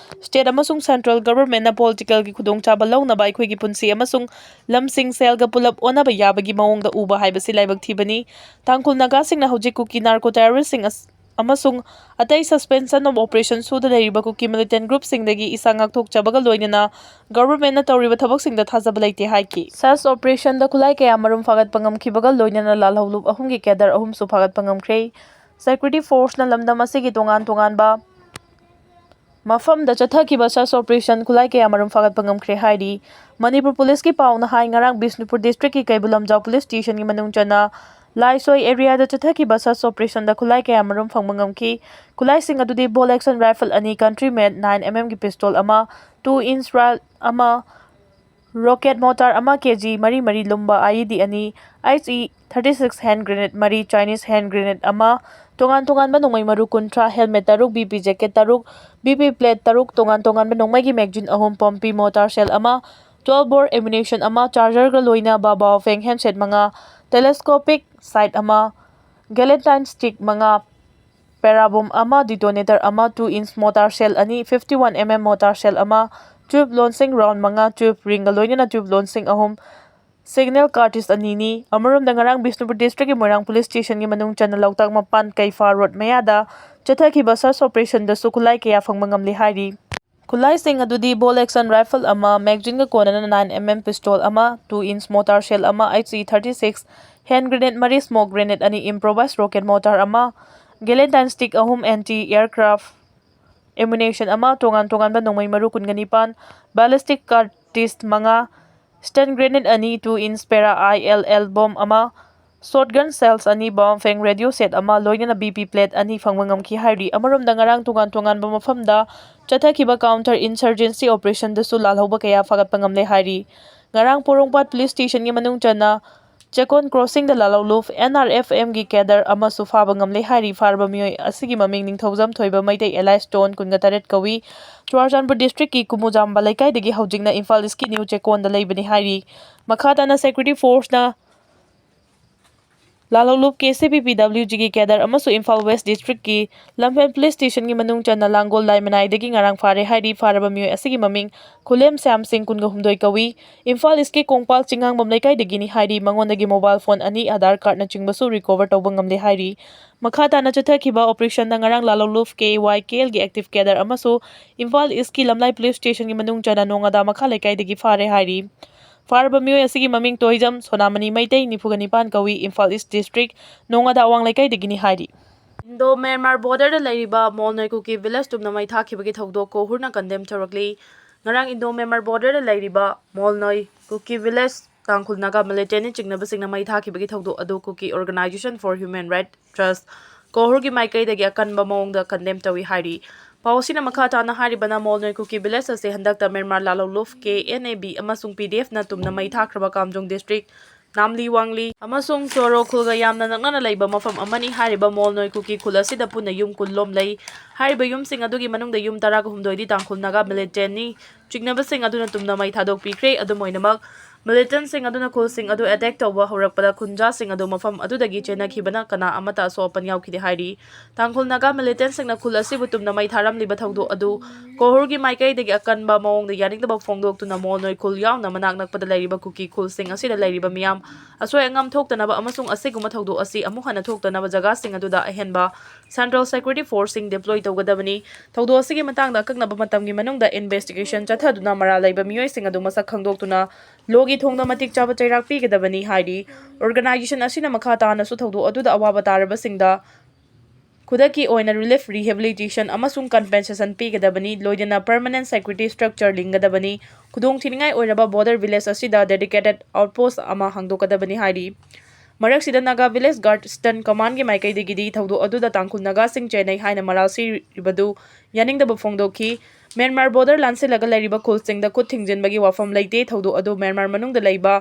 ꯁ꯭ꯇꯦꯠ ꯑꯃꯁꯨꯡ ꯁꯦꯟꯇ꯭ꯔꯦꯜ ꯒꯚꯔꯟꯃꯦꯟꯠꯅ ꯄꯣꯂꯤꯇꯤꯀꯦꯜꯒꯤ ꯈꯨꯗꯣꯡꯆꯥꯕ ꯂꯧꯅꯕ ꯑꯩꯈꯣꯏꯒꯤ ꯄꯨꯟꯁꯤ ꯑꯃꯁꯨꯡ ꯂꯝꯁꯤꯡ ꯁꯦꯜꯒ ꯄꯨꯂꯞ ꯑꯣꯟꯅꯕ ꯌꯥꯕꯒꯤ ꯃꯑꯣꯡꯗ ꯎꯕ ꯍꯥꯏꯕꯁꯤ ꯂꯥꯏꯕꯛ ꯊꯤꯕꯅꯤ꯫ ꯇꯥꯡꯈꯨꯜ ꯅꯥꯒꯥꯁꯤꯡꯅ ꯍꯧꯖꯤꯛ ꯀꯨꯀꯤ ꯅꯥꯔꯀꯣ ꯇꯦꯔꯣꯔꯤꯁ꯭ꯠꯁꯤꯡ ꯑꯁ-, ꯑꯃꯁꯨꯡ ꯑꯇꯩ Suspension of Operation ꯁꯨꯗ ꯂꯩꯔꯤꯕ ꯀꯨꯀꯤ ꯃꯤꯂꯤꯇꯦꯟꯠ ꯒ꯭ꯔꯨꯞꯁꯤꯡꯗꯒꯤ ꯏꯁꯥ ꯉꯥꯛꯊꯣꯛꯆꯕꯒ ꯂꯣꯏꯅꯅ ꯒꯚꯔꯟꯃꯦꯟꯠꯅ ꯇꯧꯔꯤꯕ ꯊꯕꯛꯁꯤꯡꯗ ꯊꯥꯖꯕ ꯂꯩꯇꯦ ꯍꯥꯏꯈꯤ꯫ ꯁꯔꯆ ꯑꯣꯄꯔꯦꯁꯟꯗ ꯈꯨꯠꯂꯥꯏ ꯀꯌꯥ ꯃꯔꯨꯝ ꯐꯥꯒꯠꯄ ꯉꯝꯈꯤꯕꯒ ꯂꯣꯏꯅꯅ ꯂꯥꯜꯍꯧꯂꯨꯞ ꯑꯍꯨꯝꯒꯤ ꯀꯦꯗꯔ ꯑꯍꯨꯝꯁꯨ ꯐꯥꯒꯠꯄ ꯉꯝꯈ꯭ꯔꯦ꯫ ꯁꯦꯀ꯭ꯌꯨꯔꯤꯇꯤ ꯐꯣꯔꯁꯅ ꯂꯝꯗꯝ ꯑꯁꯤꯒꯤ ꯇꯣꯉꯥꯟ ꯇꯣꯉꯥꯟꯕ ꯃꯐꯝꯗ ꯆꯠꯊꯈꯤꯕ ꯁꯔꯆ ꯑꯣꯄꯔꯦꯁꯟ ꯈꯨꯠꯂꯥꯏ ꯀꯌꯥ ꯃꯔꯨꯝ ꯐꯥꯒꯠꯄ ꯉꯝꯈ꯭ꯔꯦ ꯍꯥꯏꯔꯤ꯫ ꯃꯅꯤꯄꯨꯔ ꯄꯨꯂꯤꯁꯀꯤ ꯄꯥꯎꯅ ꯍꯥꯏ, ꯉꯔꯥꯡ ꯕꯤꯁꯅꯨꯄꯨꯔ ꯗꯤꯁꯇ꯭ꯔꯤꯛꯀꯤ ꯀꯩꯕꯨꯜ ꯂꯝꯖꯥꯎ ꯄꯨꯂꯤꯁ ꯁ꯭ꯇꯦꯁꯟꯒꯤ ꯃꯅꯨꯡ ꯆꯟꯅ ꯂꯥꯏꯁꯣꯏ ꯑꯦꯔꯤꯌꯥꯗ ꯆꯠꯊꯈꯤꯕ ꯁꯔꯆ ꯑꯣꯄꯔꯦꯁꯟꯗ ꯈꯨꯠꯂꯥꯏ ꯀꯌꯥ ꯃꯔꯨꯝ ꯐꯪꯕ ꯉꯝꯈꯤ꯫ ꯈꯨꯠꯂꯥꯏꯁꯤꯡ ꯑꯗꯨꯗꯤ bolt action rifle ꯑꯅꯤ, country made nine M M ꯒꯤ pistol ꯑꯃ, two inch rifle ꯑꯃ, rocket mortar ꯑꯃ, ꯀꯦ ꯖꯤ ꯃꯔꯤ ꯃꯔꯤ ꯂꯨꯝꯕ I E D ꯑꯅꯤ, H E thirty six hand grenade ꯃꯔꯤ, Chinese hand grenade ꯑꯃ, ꯇꯣꯉꯥꯟ ꯇꯣꯉꯥꯟꯕ ꯅꯣꯡꯃꯩ ꯃꯔꯨ ꯀꯨꯟꯊ꯭ꯔꯥ, helmet ꯇꯔꯨꯛ, B P jacket ꯇꯔꯨꯛ, B P plate ꯇꯔꯨꯛ, ꯇꯣꯉꯥꯟ ꯇꯣꯉꯥꯟꯕ ꯅꯣꯡꯃꯩꯒꯤ magazine ꯑꯍꯨꯝ, ꯄꯣꯝꯄꯤ mortar shell ꯑꯃ, twelve bore ammunition ꯑꯃ, charger ꯒ ꯂꯣꯏꯅꯕ Baofeng handset ꯃꯉꯥ, telescopic sight ꯑꯃ, Galentine stick ꯃꯉꯥ, para bomb ꯑꯃ, detonator ꯑꯃ, two inch mortar shell ꯑꯅꯤ, fifty one mm mortar shell ꯑꯃ, tube ꯂꯣꯟꯁꯤꯡ round ꯃꯉꯥ, tube ringꯒ ꯂꯣꯏꯅꯅ tube ꯂꯣꯟꯁꯤꯡ ꯑꯍꯨꯝ, signal cartridge ꯑꯅꯤꯅꯤ꯫ ꯑꯃꯔꯣꯝꯗ ꯉꯔꯥꯡ ꯕꯤꯁꯅꯨꯄꯨꯔ districtꯀꯤ ꯃꯣꯏꯔꯥꯡ police stationꯒꯤ ꯃꯅꯨꯡ ꯆꯟꯅ ꯂꯧꯇꯥꯛ ꯃꯄꯥꯟ ꯀꯩꯐꯥ road ꯃꯌꯥꯗ ꯆꯠꯊꯈꯤꯕ search operationꯗꯁꯨ ꯈꯨꯠꯂꯥꯏ ꯀꯌꯥ ꯐꯪꯕ ꯉꯝꯂꯦ ꯍꯥꯏꯔꯤ꯫ ꯈꯨꯠꯂꯥꯏꯁꯤꯡ ꯑꯗꯨꯗꯤ bolt action rifle ꯑꯃ, magazineꯒ ꯀꯣꯟꯅꯅ nine mm pistol ꯑꯃ, two inch mortar shell ꯑꯃ, H E thirty six, hand grenade ꯃꯔꯤ, smoke grenade ꯑꯅꯤ, improvised rocket mortar ꯑꯃ, galantine stick ꯑꯍꯨꯝ, anti aircraft ammunition ꯑꯃ, ꯇꯣꯉꯥꯟ ꯇꯣꯉꯥꯟꯕ ꯅꯣꯡꯃꯩ ꯃꯔꯨ ꯀꯨꯟꯒ ꯅꯤꯄꯥꯟ, ballistic cartridge ꯃꯉꯥ, stun grenade ꯑꯅꯤ, two inch para I L L bomb ꯑꯃ, shotgun shells ꯑꯅꯤ, bomb fang radio set ꯑꯃ, ꯂꯣꯏꯅꯅ B P plate ꯑꯅꯤ ꯐꯪꯕ ꯉꯝꯈꯤ ꯍꯥꯏꯔꯤ꯫ ꯑꯃꯔꯣꯝꯗ ꯉꯔꯥꯡ ꯇꯣꯉꯥꯟ ꯇꯣꯉꯥꯟꯕ ꯃꯐꯝꯗ ꯆꯠꯊꯈꯤꯕ counter insurgency operationꯗꯁꯨ ꯂꯥꯜꯍꯧꯕ ꯀꯌꯥ ꯐꯥꯒꯠꯄ ꯉꯝꯂꯦ ꯍꯥꯏꯔꯤ꯫ ꯉꯔꯥꯡ ꯄꯣꯔꯣꯝꯄꯥꯠ police stationꯒꯤ ꯃꯅꯨꯡ ꯆꯟꯅ ꯆꯦꯛꯀꯣꯟ crossingꯗ ꯂꯥꯜꯍꯧ loof N R F Mꯒꯤ cadre ꯑꯃꯁꯨ ꯐꯥꯕ ꯉꯝꯂꯦ ꯍꯥꯏꯔꯤ꯫ ꯐꯥꯔꯕ ꯃꯤꯑꯣꯏ ꯑꯁꯤꯒꯤ ꯃꯃꯤꯡ ꯅꯤꯡꯊꯧꯖꯝ ꯊꯣꯏꯕ ꯃꯩꯇꯩ alias Stone ꯀꯨꯟꯒ ꯇꯔꯦꯠ ꯀꯧꯏ꯫ ꯆꯨꯔꯥꯆꯥꯟꯄꯨꯔ districtꯀꯤ ꯀꯨꯃꯨꯖꯥꯝꯕ ꯂꯩꯀꯥꯏꯗꯒꯤ ꯍꯧꯖꯤꯛꯅ ꯏꯝꯐꯥꯜ Eastꯀꯤ new ꯆꯦꯛꯀꯣꯟꯗ ꯂꯩꯕꯅꯤ ꯍꯥꯏꯔꯤ꯫ ꯃꯈꯥ ꯇꯥꯅ security forceꯅ ꯂꯥꯜꯍꯧ loof K C P P W Gꯒꯤ cadre ꯑꯃꯁꯨ ꯏꯝꯐꯥꯜ West districtꯀꯤ ꯂꯝꯐꯦꯜ police stationꯒꯤ ꯃꯅꯨꯡ ꯆꯟꯅ ꯂꯥꯡꯒꯣꯜ ꯂꯥꯏꯃꯅꯥꯏꯗꯒꯤ ꯉꯔꯥꯡ ꯐꯥꯔꯦ ꯍꯥꯏꯔꯤ꯫ ꯐꯥꯔꯕ ꯃꯤꯑꯣꯏ ꯑꯁꯤꯒꯤ ꯃꯃꯤꯡ ꯈꯨꯂꯦꯝ ꯁ꯭ꯌꯥꯝ ꯁꯤꯡ ꯀꯨꯟꯒ ꯍꯨꯝꯗꯣꯏ ꯀꯧꯏ꯫ ꯏꯝꯐꯥꯜ Eastꯀꯤ ꯀꯣꯡꯄꯥꯜ ꯆꯤꯡꯉꯥꯡꯕꯝ ꯂꯩꯀꯥꯏꯗꯒꯤꯅꯤ ꯍꯥꯏꯔꯤ꯫ ꯃꯉꯣꯟꯗꯒꯤ mobile phone ꯑꯅꯤ, Aadhaar cardꯅꯆꯤꯡꯕꯁꯨ recover ꯇꯧꯕ ꯉꯝꯂꯦ ꯍꯥꯏꯔꯤ꯫ ꯃꯈꯥ ꯇꯥꯅ ꯆꯠꯊꯈꯤꯕ operationꯗ ꯉꯔꯥꯡ ꯂꯥꯜꯍꯧ loof K Y K Lꯒꯤ active cadre ꯑꯃꯁꯨ ꯏꯝꯐꯥꯜ Eastꯀꯤ ꯂꯝꯂꯥꯏ police stationꯒꯤ ꯃꯅꯨꯡ ꯆꯟꯅ ꯅꯣꯡꯉꯥꯗꯥ ꯃꯈꯥ ꯂꯩꯀꯥꯏꯗꯒꯤ ꯐꯥꯔꯦ ꯍꯥꯏꯔꯤ꯫ ꯐꯥꯔꯕ ꯃꯤꯑꯣꯏ ꯑꯁꯤꯒꯤ ꯃꯃꯤꯡ ꯇꯣꯏꯖꯝ ꯁꯣꯅꯥꯃꯅꯤ ꯃꯩꯇꯩ, ꯅꯤꯐꯨꯒ ꯅꯤꯄꯥꯟ ꯀꯧꯏ, ꯏꯝꯐꯥꯜ East district, ꯅꯣꯡꯉꯥꯗꯥ ꯑꯋꯥꯡ ꯂꯩꯀꯥꯏꯗꯒꯤꯅꯤ ꯍꯥꯏꯔꯤ꯫ Indo Myanmar borderꯗ ꯂꯩꯔꯤꯕ ꯃꯣꯜꯅꯣꯏ ꯀꯨꯀꯤ village ꯇꯨꯝꯅ ꯃꯩ ꯊꯥꯈꯤꯕꯒꯤ ꯊꯧꯗꯣꯛ ꯀꯣꯍꯨꯔꯅ condemn ꯇꯧꯔꯛꯂꯤ꯫ ꯉꯔꯥꯡ Indo Myanmar borderꯗ ꯂꯩꯔꯤꯕ ꯃꯣꯜꯅꯣꯏ ꯀꯨꯀꯤ village ꯇꯥꯡꯈꯨꯜ ꯅꯥꯒꯥ militantꯅ ꯆꯤꯡꯅꯕꯁꯤꯡꯅ ꯃꯩ ꯊꯥꯈꯤꯕꯒꯤ ꯊꯧꯗꯣꯛ ꯑꯗꯨ Kuki Organisation for Human Rights Trust ꯀꯣꯍꯨꯔꯒꯤ ꯃꯥꯏꯀꯩꯗꯒꯤ ꯑꯀꯟꯕ ꯃꯑꯣꯡꯗ condemn ꯇꯧꯏ ꯍꯥꯏꯔꯤ꯫ ꯄꯥꯎ ꯑꯁꯤꯅ ꯃꯈꯥ ꯇꯥꯅ ꯍꯥꯏꯔꯤꯕꯅ ꯃꯣꯜꯅꯣꯏ ꯀꯨꯀꯤ village ꯑꯁꯤ ꯍꯟꯗꯛꯇ ꯃ꯭ꯌꯥꯟꯃꯥꯔ ꯂꯥꯜꯍꯧ loof K N A B ꯑꯃꯁꯨꯡ P D Fꯅ ꯇꯨꯝꯅ ꯃꯩ ꯊꯥꯈ꯭ꯔꯕ ꯀꯥꯝꯖꯣꯡ district, ꯅꯥꯝꯂꯤ ꯋꯥꯡꯂꯤ ꯑꯃꯁꯨꯡ ꯆꯣꯔꯣ ꯈꯨꯜꯒ ꯌꯥꯝꯅ ꯅꯛꯅꯅ ꯂꯩꯕ ꯃꯐꯝ ꯑꯃꯅꯤ꯫ ꯍꯥꯏꯔꯤꯕ ꯃꯣꯜꯅꯣꯏ ꯀꯨꯀꯤ ꯈꯨꯜ ꯑꯁꯤꯗ ꯄꯨꯟꯅ ꯌꯨꯝ ꯀꯨꯟ ꯂꯣꯝ ꯂꯩ꯫ ꯍꯥꯏꯔꯤꯕ ꯌꯨꯝꯁꯤꯡ ꯑꯗꯨꯒꯤ ꯃꯅꯨꯡꯗ ꯌꯨꯝ ꯇꯔꯥꯒ ꯍꯨꯝꯗꯣꯏꯗꯤ ꯇꯥꯡꯈꯨꯜ ꯅꯥꯒꯥ militantꯅꯤ꯫ ꯆꯤꯡꯅꯕꯁꯤꯡ ꯑꯗꯨꯅ ꯇꯨꯝꯅ ꯃꯩ ꯊꯥꯗꯣꯛꯄꯤꯈ꯭ꯔꯦ꯫ ꯑꯗꯨꯝ ꯑꯣꯏꯅꯃꯛ, Militantꯁꯤꯡ ꯑꯗꯨꯅ ꯈꯨꯜꯁꯤꯡ ꯑꯗꯨ attack ꯇꯧꯕ ꯍꯧꯔꯛꯄꯗ ꯈꯨꯟꯖꯥꯁꯤꯡ ꯑꯗꯨ ꯃꯐꯝ ꯑꯗꯨꯗꯒꯤ ꯆꯦꯟꯅꯈꯤꯕꯅ ꯀꯅꯥ ꯑꯃꯠꯇ ꯑꯁꯣꯛ ꯑꯄꯟ ꯌꯥꯎꯈꯤꯗꯦ ꯍꯥꯏꯔꯤ꯫ ꯇꯥꯡꯈꯨꯜ ꯅꯥꯒꯥ militantꯁꯤꯡꯅ ꯈꯨꯜ ꯑꯁꯤꯕꯨ ꯇꯨꯝꯅ ꯃꯩ ꯊꯥꯔꯝꯂꯤꯕ ꯊꯧꯗꯣꯛ ꯑꯗꯨ ꯀꯣꯍꯨꯔꯒꯤ ꯃꯥꯏꯀꯩꯗꯒꯤ ꯑꯀꯟꯕ ꯃꯑꯣꯡꯗ ꯌꯥꯅꯤꯡꯗꯕ ꯐꯣꯡꯗꯣꯛꯇꯨꯅ ꯃꯣꯜꯅꯣꯏ ꯈꯨꯜ ꯌꯥꯎꯅ ꯃꯅꯥꯛ ꯅꯛꯄꯗ ꯂꯩꯔꯤꯕ ꯀꯨꯀꯤ ꯈꯨꯜꯁꯤꯡ ꯑꯁꯤꯗ ꯂꯩꯔꯤꯕ ꯃꯤꯌꯥꯝ ꯑꯁꯣꯏ ꯑꯉꯥꯝ ꯊꯣꯛꯇꯅꯕ ꯑꯃꯁꯨꯡ ꯑꯁꯤꯒꯨꯝꯕ ꯊꯧꯗꯣꯛ ꯑꯁꯤ ꯑꯃꯨꯛ ꯍꯟꯅ ꯊꯣꯛꯇꯅꯕ ꯖꯒꯥꯁꯤꯡ ꯑꯗꯨꯗ ꯑꯍꯦꯟꯕ Central Security Forceꯁꯤꯡ deploy ꯇꯧꯒꯗꯕꯅꯤ꯫ ꯊꯧꯗꯣꯛ ꯑꯁꯤꯒꯤ ꯃꯇꯥꯡꯗ ꯑꯀꯛꯅꯕ ꯃꯇꯝꯒꯤ ꯃꯅꯨꯡꯗ investigation ꯆꯠꯊꯗꯨꯅ ꯃꯔꯥꯜ ꯂꯩꯕ ꯃꯤꯑꯣꯏꯁꯤꯡ ꯑꯗꯨ ꯃꯁꯛ ꯈꯪꯗꯣꯛꯇꯨꯅ ꯂꯣꯒꯤ ꯊꯣꯡꯗ ꯃꯇꯤꯛ ꯆꯥꯕ ꯆꯩꯔꯥꯛ ꯄꯤꯒꯗꯕꯅꯤ ꯍꯥꯏꯔꯤ꯫ Organisation ꯑꯁꯤꯅ ꯃꯈꯥ ꯇꯥꯅꯁꯨ ꯊꯧꯗꯣꯛ ꯑꯗꯨꯗ ꯑꯋꯥꯕ ꯇꯥꯔꯕꯁꯤꯡꯗ ꯈꯨꯗꯛꯀꯤ ꯑꯣꯏꯅ relief, rehabilitation ꯑꯃꯁꯨꯡ compensation ꯄꯤꯒꯗꯕꯅꯤ, ꯂꯣꯏꯅꯅ permanent security structure ꯂꯤꯡꯒꯗꯕꯅꯤ꯫ ꯈꯨꯗꯣꯡꯊꯤꯅꯤꯡꯉꯥꯏ ꯑꯣꯏꯔꯕ border village ꯑꯁꯤꯗ dedicated outpost ꯑꯃ ꯍꯥꯡꯗꯣꯛꯀꯗꯕꯅꯤ ꯍꯥꯏꯔꯤ꯫ ꯃꯔꯛꯁꯤꯗ Naga Village Guard Eastern Commandꯒꯤ ꯃꯥꯏꯀꯩꯗꯒꯤꯗꯤ ꯊꯧꯗꯣꯛ ꯑꯗꯨꯗ ꯇꯥꯡꯈꯨꯜ ꯅꯥꯒꯥꯁꯤꯡ ꯆꯦꯟꯅꯩ ꯍꯥꯏꯅ ꯃꯔꯥꯜ ꯁꯤꯔꯤꯕꯗꯨ ꯌꯥꯅꯤꯡꯗꯕ ꯐꯣꯡꯗꯣꯛꯈꯤ꯫ ꯃ꯭ꯌꯥꯟꯃꯥꯔ border ꯂꯥꯟꯁꯤꯜꯂꯒ ꯂꯩꯔꯤꯕ ꯈꯨꯜꯁꯤꯡꯗ ꯈꯨꯠ ꯊꯤꯡꯖꯤꯟꯕꯒꯤ ꯋꯥꯐꯝ ꯂꯩꯇꯦ꯫ ꯊꯧꯗꯣꯛ ꯑꯗꯨ ꯃ꯭ꯌꯥꯟꯃꯥꯔ ꯃꯅꯨꯡꯗ ꯂꯩꯕ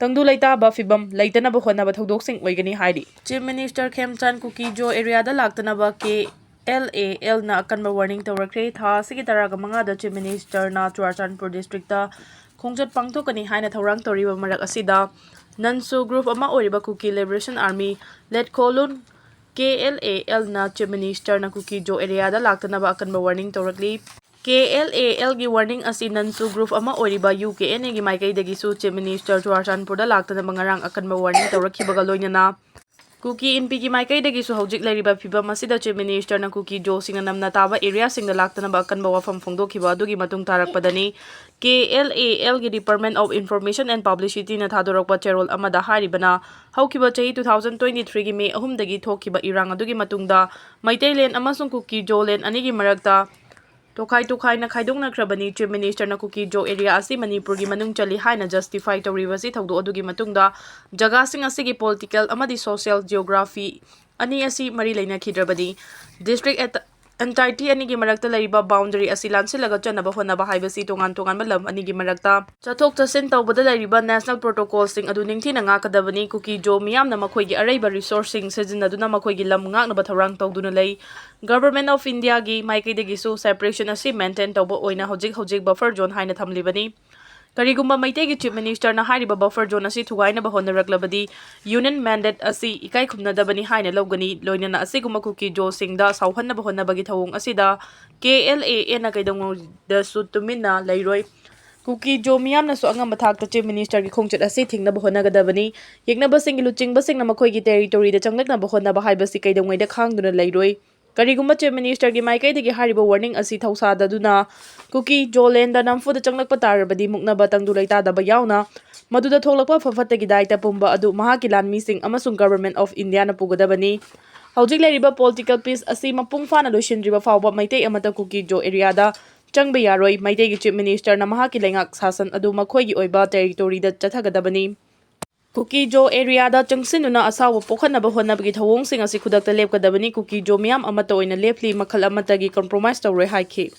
ꯇꯪꯗꯨ ꯂꯩꯇꯥꯕ ꯐꯤꯕꯝ ꯂꯩꯇꯅꯕ ꯍꯣꯠꯅꯕ ꯊꯧꯗꯣꯛꯁꯤꯡ ꯑꯣꯏꯒꯅꯤ ꯍꯥꯏꯔꯤ꯫ Chief Minister ꯈꯦꯝꯆꯥꯟ ꯀꯨꯀꯤ ꯖꯣ areaꯗ ꯂꯥꯛꯇꯅꯕ KLALꯅ ꯑꯀꯟꯕ warning ꯇꯧꯔꯛꯈ꯭ꯔꯦ꯫ ꯊꯥ ꯑꯁꯤꯒꯤ ꯇꯔꯥꯒ ꯃꯉꯥꯗ Chief Ministerꯅ ꯆꯨꯔꯥꯆꯥꯟꯄꯨꯔ districtꯇ ꯈꯣꯡꯆꯠ ꯄꯥꯡꯊꯣꯛꯀꯅꯤ ꯍꯥꯏꯅ ꯊꯧꯔꯥꯡ ꯇꯧꯔꯤꯕ ꯃꯔꯛ ꯑꯁꯤꯗ ꯅꯟꯁꯨ group ꯑꯃ ꯑꯣꯏꯔꯤꯕ Kuki Liberation Army, ꯂꯦꯠꯈꯣꯂꯨꯟ, KLALꯅ Chief Ministerꯅ ꯀꯨꯀꯤ ꯖꯣ areaꯗ ꯂꯥꯛꯇꯅꯕ ꯑꯀꯟꯕ warning ꯇꯧꯔꯛꯂꯤ꯫ KLALꯒꯤ warning ꯑꯁꯤ ꯅꯟꯁꯨ group ꯑꯃ ꯑꯣꯏꯔꯤꯕ UKNAꯒꯤ ꯃꯥꯏꯀꯩꯗꯒꯤꯁꯨ Chief Minister ꯆꯨꯔꯥꯆꯥꯟꯄꯨꯔꯗ ꯂꯥꯛꯇꯅꯕ ꯉꯔꯥꯡ ꯑꯀꯟꯕ warning ꯇꯧꯔꯛꯈꯤꯕꯒ ꯂꯣꯏꯅꯅ ꯀꯨꯀꯤ ꯏꯟꯄꯤꯒꯤ ꯃꯥꯏꯀꯩꯗꯒꯤꯁꯨ ꯍꯧꯖꯤꯛ ꯂꯩꯔꯤꯕ ꯐꯤꯕꯝ ꯑꯁꯤꯗ Chief Ministerꯅ ꯀꯨꯀꯤ ꯖꯣꯁꯤꯡꯅ ꯅꯝꯅ ꯇꯥꯕ areaꯁꯤꯡꯗ ꯂꯥꯛꯇꯅꯕ ꯑꯀꯟꯕ ꯋꯥꯐꯝ ꯐꯣꯡꯗꯣꯛꯈꯤꯕ ꯑꯗꯨꯒꯤ ꯃꯇꯨꯡ ꯇꯥꯔꯛꯄꯗꯅꯤ꯫ KLALꯒꯤ Department of Information and Publicityꯅ ꯊꯥꯗꯣꯔꯛꯄ ꯆꯦꯔꯣꯜ ꯑꯃꯗ ꯍꯥꯏꯔꯤꯕꯅ ꯍꯧꯈꯤꯕ ꯆꯍꯤ two thousand twenty threeꯒꯤ May ꯑꯍꯨꯝꯗꯒꯤ ꯊꯣꯛꯈꯤꯕ ꯏꯔꯥꯡ ꯑꯗꯨꯒꯤ ꯃꯇꯨꯡꯗ ꯃꯩꯇꯩꯂꯦꯟ ꯑꯃꯁꯨꯡ ꯀꯨꯀꯤ ꯖꯣꯂꯦꯟ ꯑꯅꯤꯒꯤ ꯃꯔꯛꯇ ꯇꯣꯈꯥꯏ ꯇꯣꯈꯥꯏꯅ ꯈꯥꯏꯗꯣꯛꯅꯈ꯭ꯔꯕꯅꯤ꯫ Chief Ministerꯅ ꯀꯨꯀꯤ ꯖꯣ area ꯑꯁꯤ ꯃꯅꯤꯄꯨꯔꯒꯤ ꯃꯅꯨꯡ ꯆꯜꯂꯤ ꯍꯥꯏꯅ justify ꯇꯧꯔꯤꯕꯁꯤ ꯊꯧꯗꯣꯛ ꯑꯗꯨꯒꯤ ꯃꯇꯨꯡꯗ ꯖꯒꯥꯁꯤꯡ ꯑꯁꯤꯒꯤ political ꯑꯃꯗꯤ social geography ꯑꯅꯤ ꯑꯁꯤ ꯃꯔꯤ ꯂꯩꯅꯈꯤꯗ꯭ꯔꯕꯗꯤ district at-, entity ꯑꯅꯤꯒꯤ ꯃꯔꯛꯇ ꯂꯩꯔꯤꯕ boundary ꯑꯁꯤ ꯂꯥꯟꯁꯤꯜꯂꯒ ꯆꯠꯅꯕ ꯍꯣꯠꯅꯕ ꯍꯥꯏꯕꯁꯤ ꯇꯣꯉꯥꯟ ꯇꯣꯉꯥꯟꯕ ꯂꯝ ꯑꯅꯤꯒꯤ ꯃꯔꯛꯇ ꯆꯠꯊꯣꯛ ꯆꯠꯁꯤꯟ ꯇꯧꯕꯗ ꯂꯩꯔꯤꯕ national protocolꯁꯤꯡ ꯑꯗꯨ ꯅꯤꯡꯊꯤꯅ ꯉꯥꯛꯀꯗꯕꯅꯤ꯫ ꯀꯨꯀꯤ ꯖꯣ ꯃꯤꯌꯥꯝꯅ ꯃꯈꯣꯏꯒꯤ ꯑꯔꯩꯕ resourceꯁꯤꯡ ꯁꯤꯖꯤꯟꯅꯗꯨꯅ ꯃꯈꯣꯏꯒꯤ ꯂꯝ ꯉꯥꯛꯅꯕ ꯊꯧꯔꯥꯡ ꯇꯧꯗꯨꯅ ꯂꯩ꯫ Government of Indiaꯒꯤ ꯃꯥꯏꯀꯩꯗꯒꯤꯁꯨ separation ꯑꯁꯤ maintain ꯇꯧꯕ ꯑꯣꯏꯅ ꯍꯧꯖꯤꯛ ꯍꯧꯖꯤꯛ buffer zone ꯍꯥꯏꯅ ꯊꯝꯂꯤꯕꯅꯤ꯫ ꯀꯔꯤꯒꯨꯝꯕ ꯃꯩꯇꯩꯒꯤ Chief Minister ꯅ ꯍꯥꯏꯔꯤꯕ buffer zone ꯑꯁꯤ ꯊꯨꯒꯥꯏꯅꯕ ꯍꯣꯠꯅꯔꯛꯂꯕꯗꯤ Union Mandate ꯑꯁꯤ ꯏꯀꯥꯏ ꯈꯨꯝꯅꯗꯕꯅꯤ ꯍꯥꯏꯅ ꯂꯧꯒꯅꯤ꯫ ꯂꯣꯏꯅꯅ ꯑꯁꯤꯒꯨꯝꯕ ꯀꯨꯀꯤ ꯖꯣꯁꯤꯡꯗ ꯁꯥꯎꯍꯟꯅꯕ ꯍꯣꯠꯅꯕꯒꯤ ꯊꯧꯑꯣꯡ ꯑꯁꯤꯗ K L A N ꯅ ꯀꯩꯗꯧꯉꯩꯗꯁꯨ ꯇꯨꯃꯤꯟꯅ ꯂꯩꯔꯣꯏ꯫ ꯀꯨꯀꯤ ꯖꯣ ꯃꯤꯌꯥꯝꯅꯁꯨ ꯑꯉꯝꯕ ꯊꯥꯛꯇ Chief Minister ꯒꯤ ꯈꯣꯡꯆꯠ ꯑꯁꯤ ꯊꯤꯡꯅꯕ ꯍꯣꯠꯅꯒꯗꯕꯅꯤ꯫ ꯌꯦꯛꯅꯕꯁꯤꯡꯒꯤ ꯂꯨꯆꯤꯡꯕꯁꯤꯡꯅ ꯃꯈꯣꯏꯒꯤ territory ꯗ ꯆꯪꯂꯛꯅꯕ ꯍꯣꯠꯅꯕ ꯍꯥꯏꯕꯁꯤ ꯀꯩꯗꯧꯉꯩꯗ ꯈꯥꯡꯗꯨꯅ ꯂꯩꯔꯣꯏ꯫ ꯀꯔꯤꯒꯨꯝꯕ Chief Minister ꯒꯤ ꯃꯥꯏꯀꯩꯗꯒꯤ ꯍꯥꯏꯔꯤꯕ warning ꯑꯁꯤ ꯊꯧꯁꯥꯗꯗꯨꯅ ꯀꯨꯀꯤ ꯖꯣ land ꯗ ꯅꯝꯐꯨꯗ ꯆꯪꯂꯛꯄ ꯇꯥꯔꯕꯗꯤ ꯃꯨꯛꯅꯕ ꯇꯪꯗꯨ ꯂꯩꯇꯥꯗꯕ ꯌꯥꯎꯅ ꯃꯗꯨꯗ ꯊꯣꯛꯂꯛꯄ ꯐ ꯐꯠꯇꯒꯤ ꯗꯥꯏꯇ ꯄꯨꯝꯕ ꯑꯗꯨ ꯃꯍꯥꯛꯀꯤ ꯂꯥꯟꯃꯤꯁꯤꯡ ꯑꯃꯁꯨꯡ Government of India ꯅ ꯄꯨꯒꯗꯕꯅꯤ꯫ ꯍꯧꯖꯤꯛ ꯂꯩꯔꯤꯕ political peace ꯑꯁꯤ ꯃꯄꯨꯡ ꯐꯥꯅ ꯂꯣꯏꯁꯤꯟꯗ꯭ꯔꯤꯕ ꯐꯥꯎꯕ ꯃꯩꯇꯩ ꯑꯃꯠꯇ ꯀꯨꯀꯤ ꯖꯣ area ꯗ ꯆꯪꯕ ꯌꯥꯔꯣꯏ꯫ ꯃꯩꯇꯩꯒꯤ Chief Minister ꯅ ꯃꯍꯥꯛꯀꯤ ꯂꯩꯉꯥꯛ ꯁꯥꯁꯟ ꯑꯗꯨ ꯃꯈꯣꯏꯒꯤ ꯑꯣꯏꯕ territory ꯗ ꯆꯠꯊꯒꯗꯕꯅꯤ꯫ ꯀꯨꯀꯤ ꯖꯣ area ꯗ ꯆꯪꯁꯤꯟꯗꯨꯅ ꯑꯁꯥꯎꯕ ꯄꯣꯛꯍꯟꯅꯕ ꯍꯣꯠꯅꯕꯒꯤ ꯊꯧꯑꯣꯡꯁꯤꯡ ꯑꯁꯤ ꯈꯨꯗꯛꯇ ꯂꯦꯞꯀꯗꯕꯅꯤ꯫ ꯀꯨꯀꯤ ꯖꯣ ꯃꯤꯌꯥꯝ ꯑꯃꯠꯇ ꯑꯣꯏꯅ ꯂꯦꯞꯂꯤ, ꯃꯈꯜ ꯑꯃꯠꯇꯒꯤ compromise ꯇꯧꯔꯣꯏ ꯍꯥꯏꯈꯤ꯫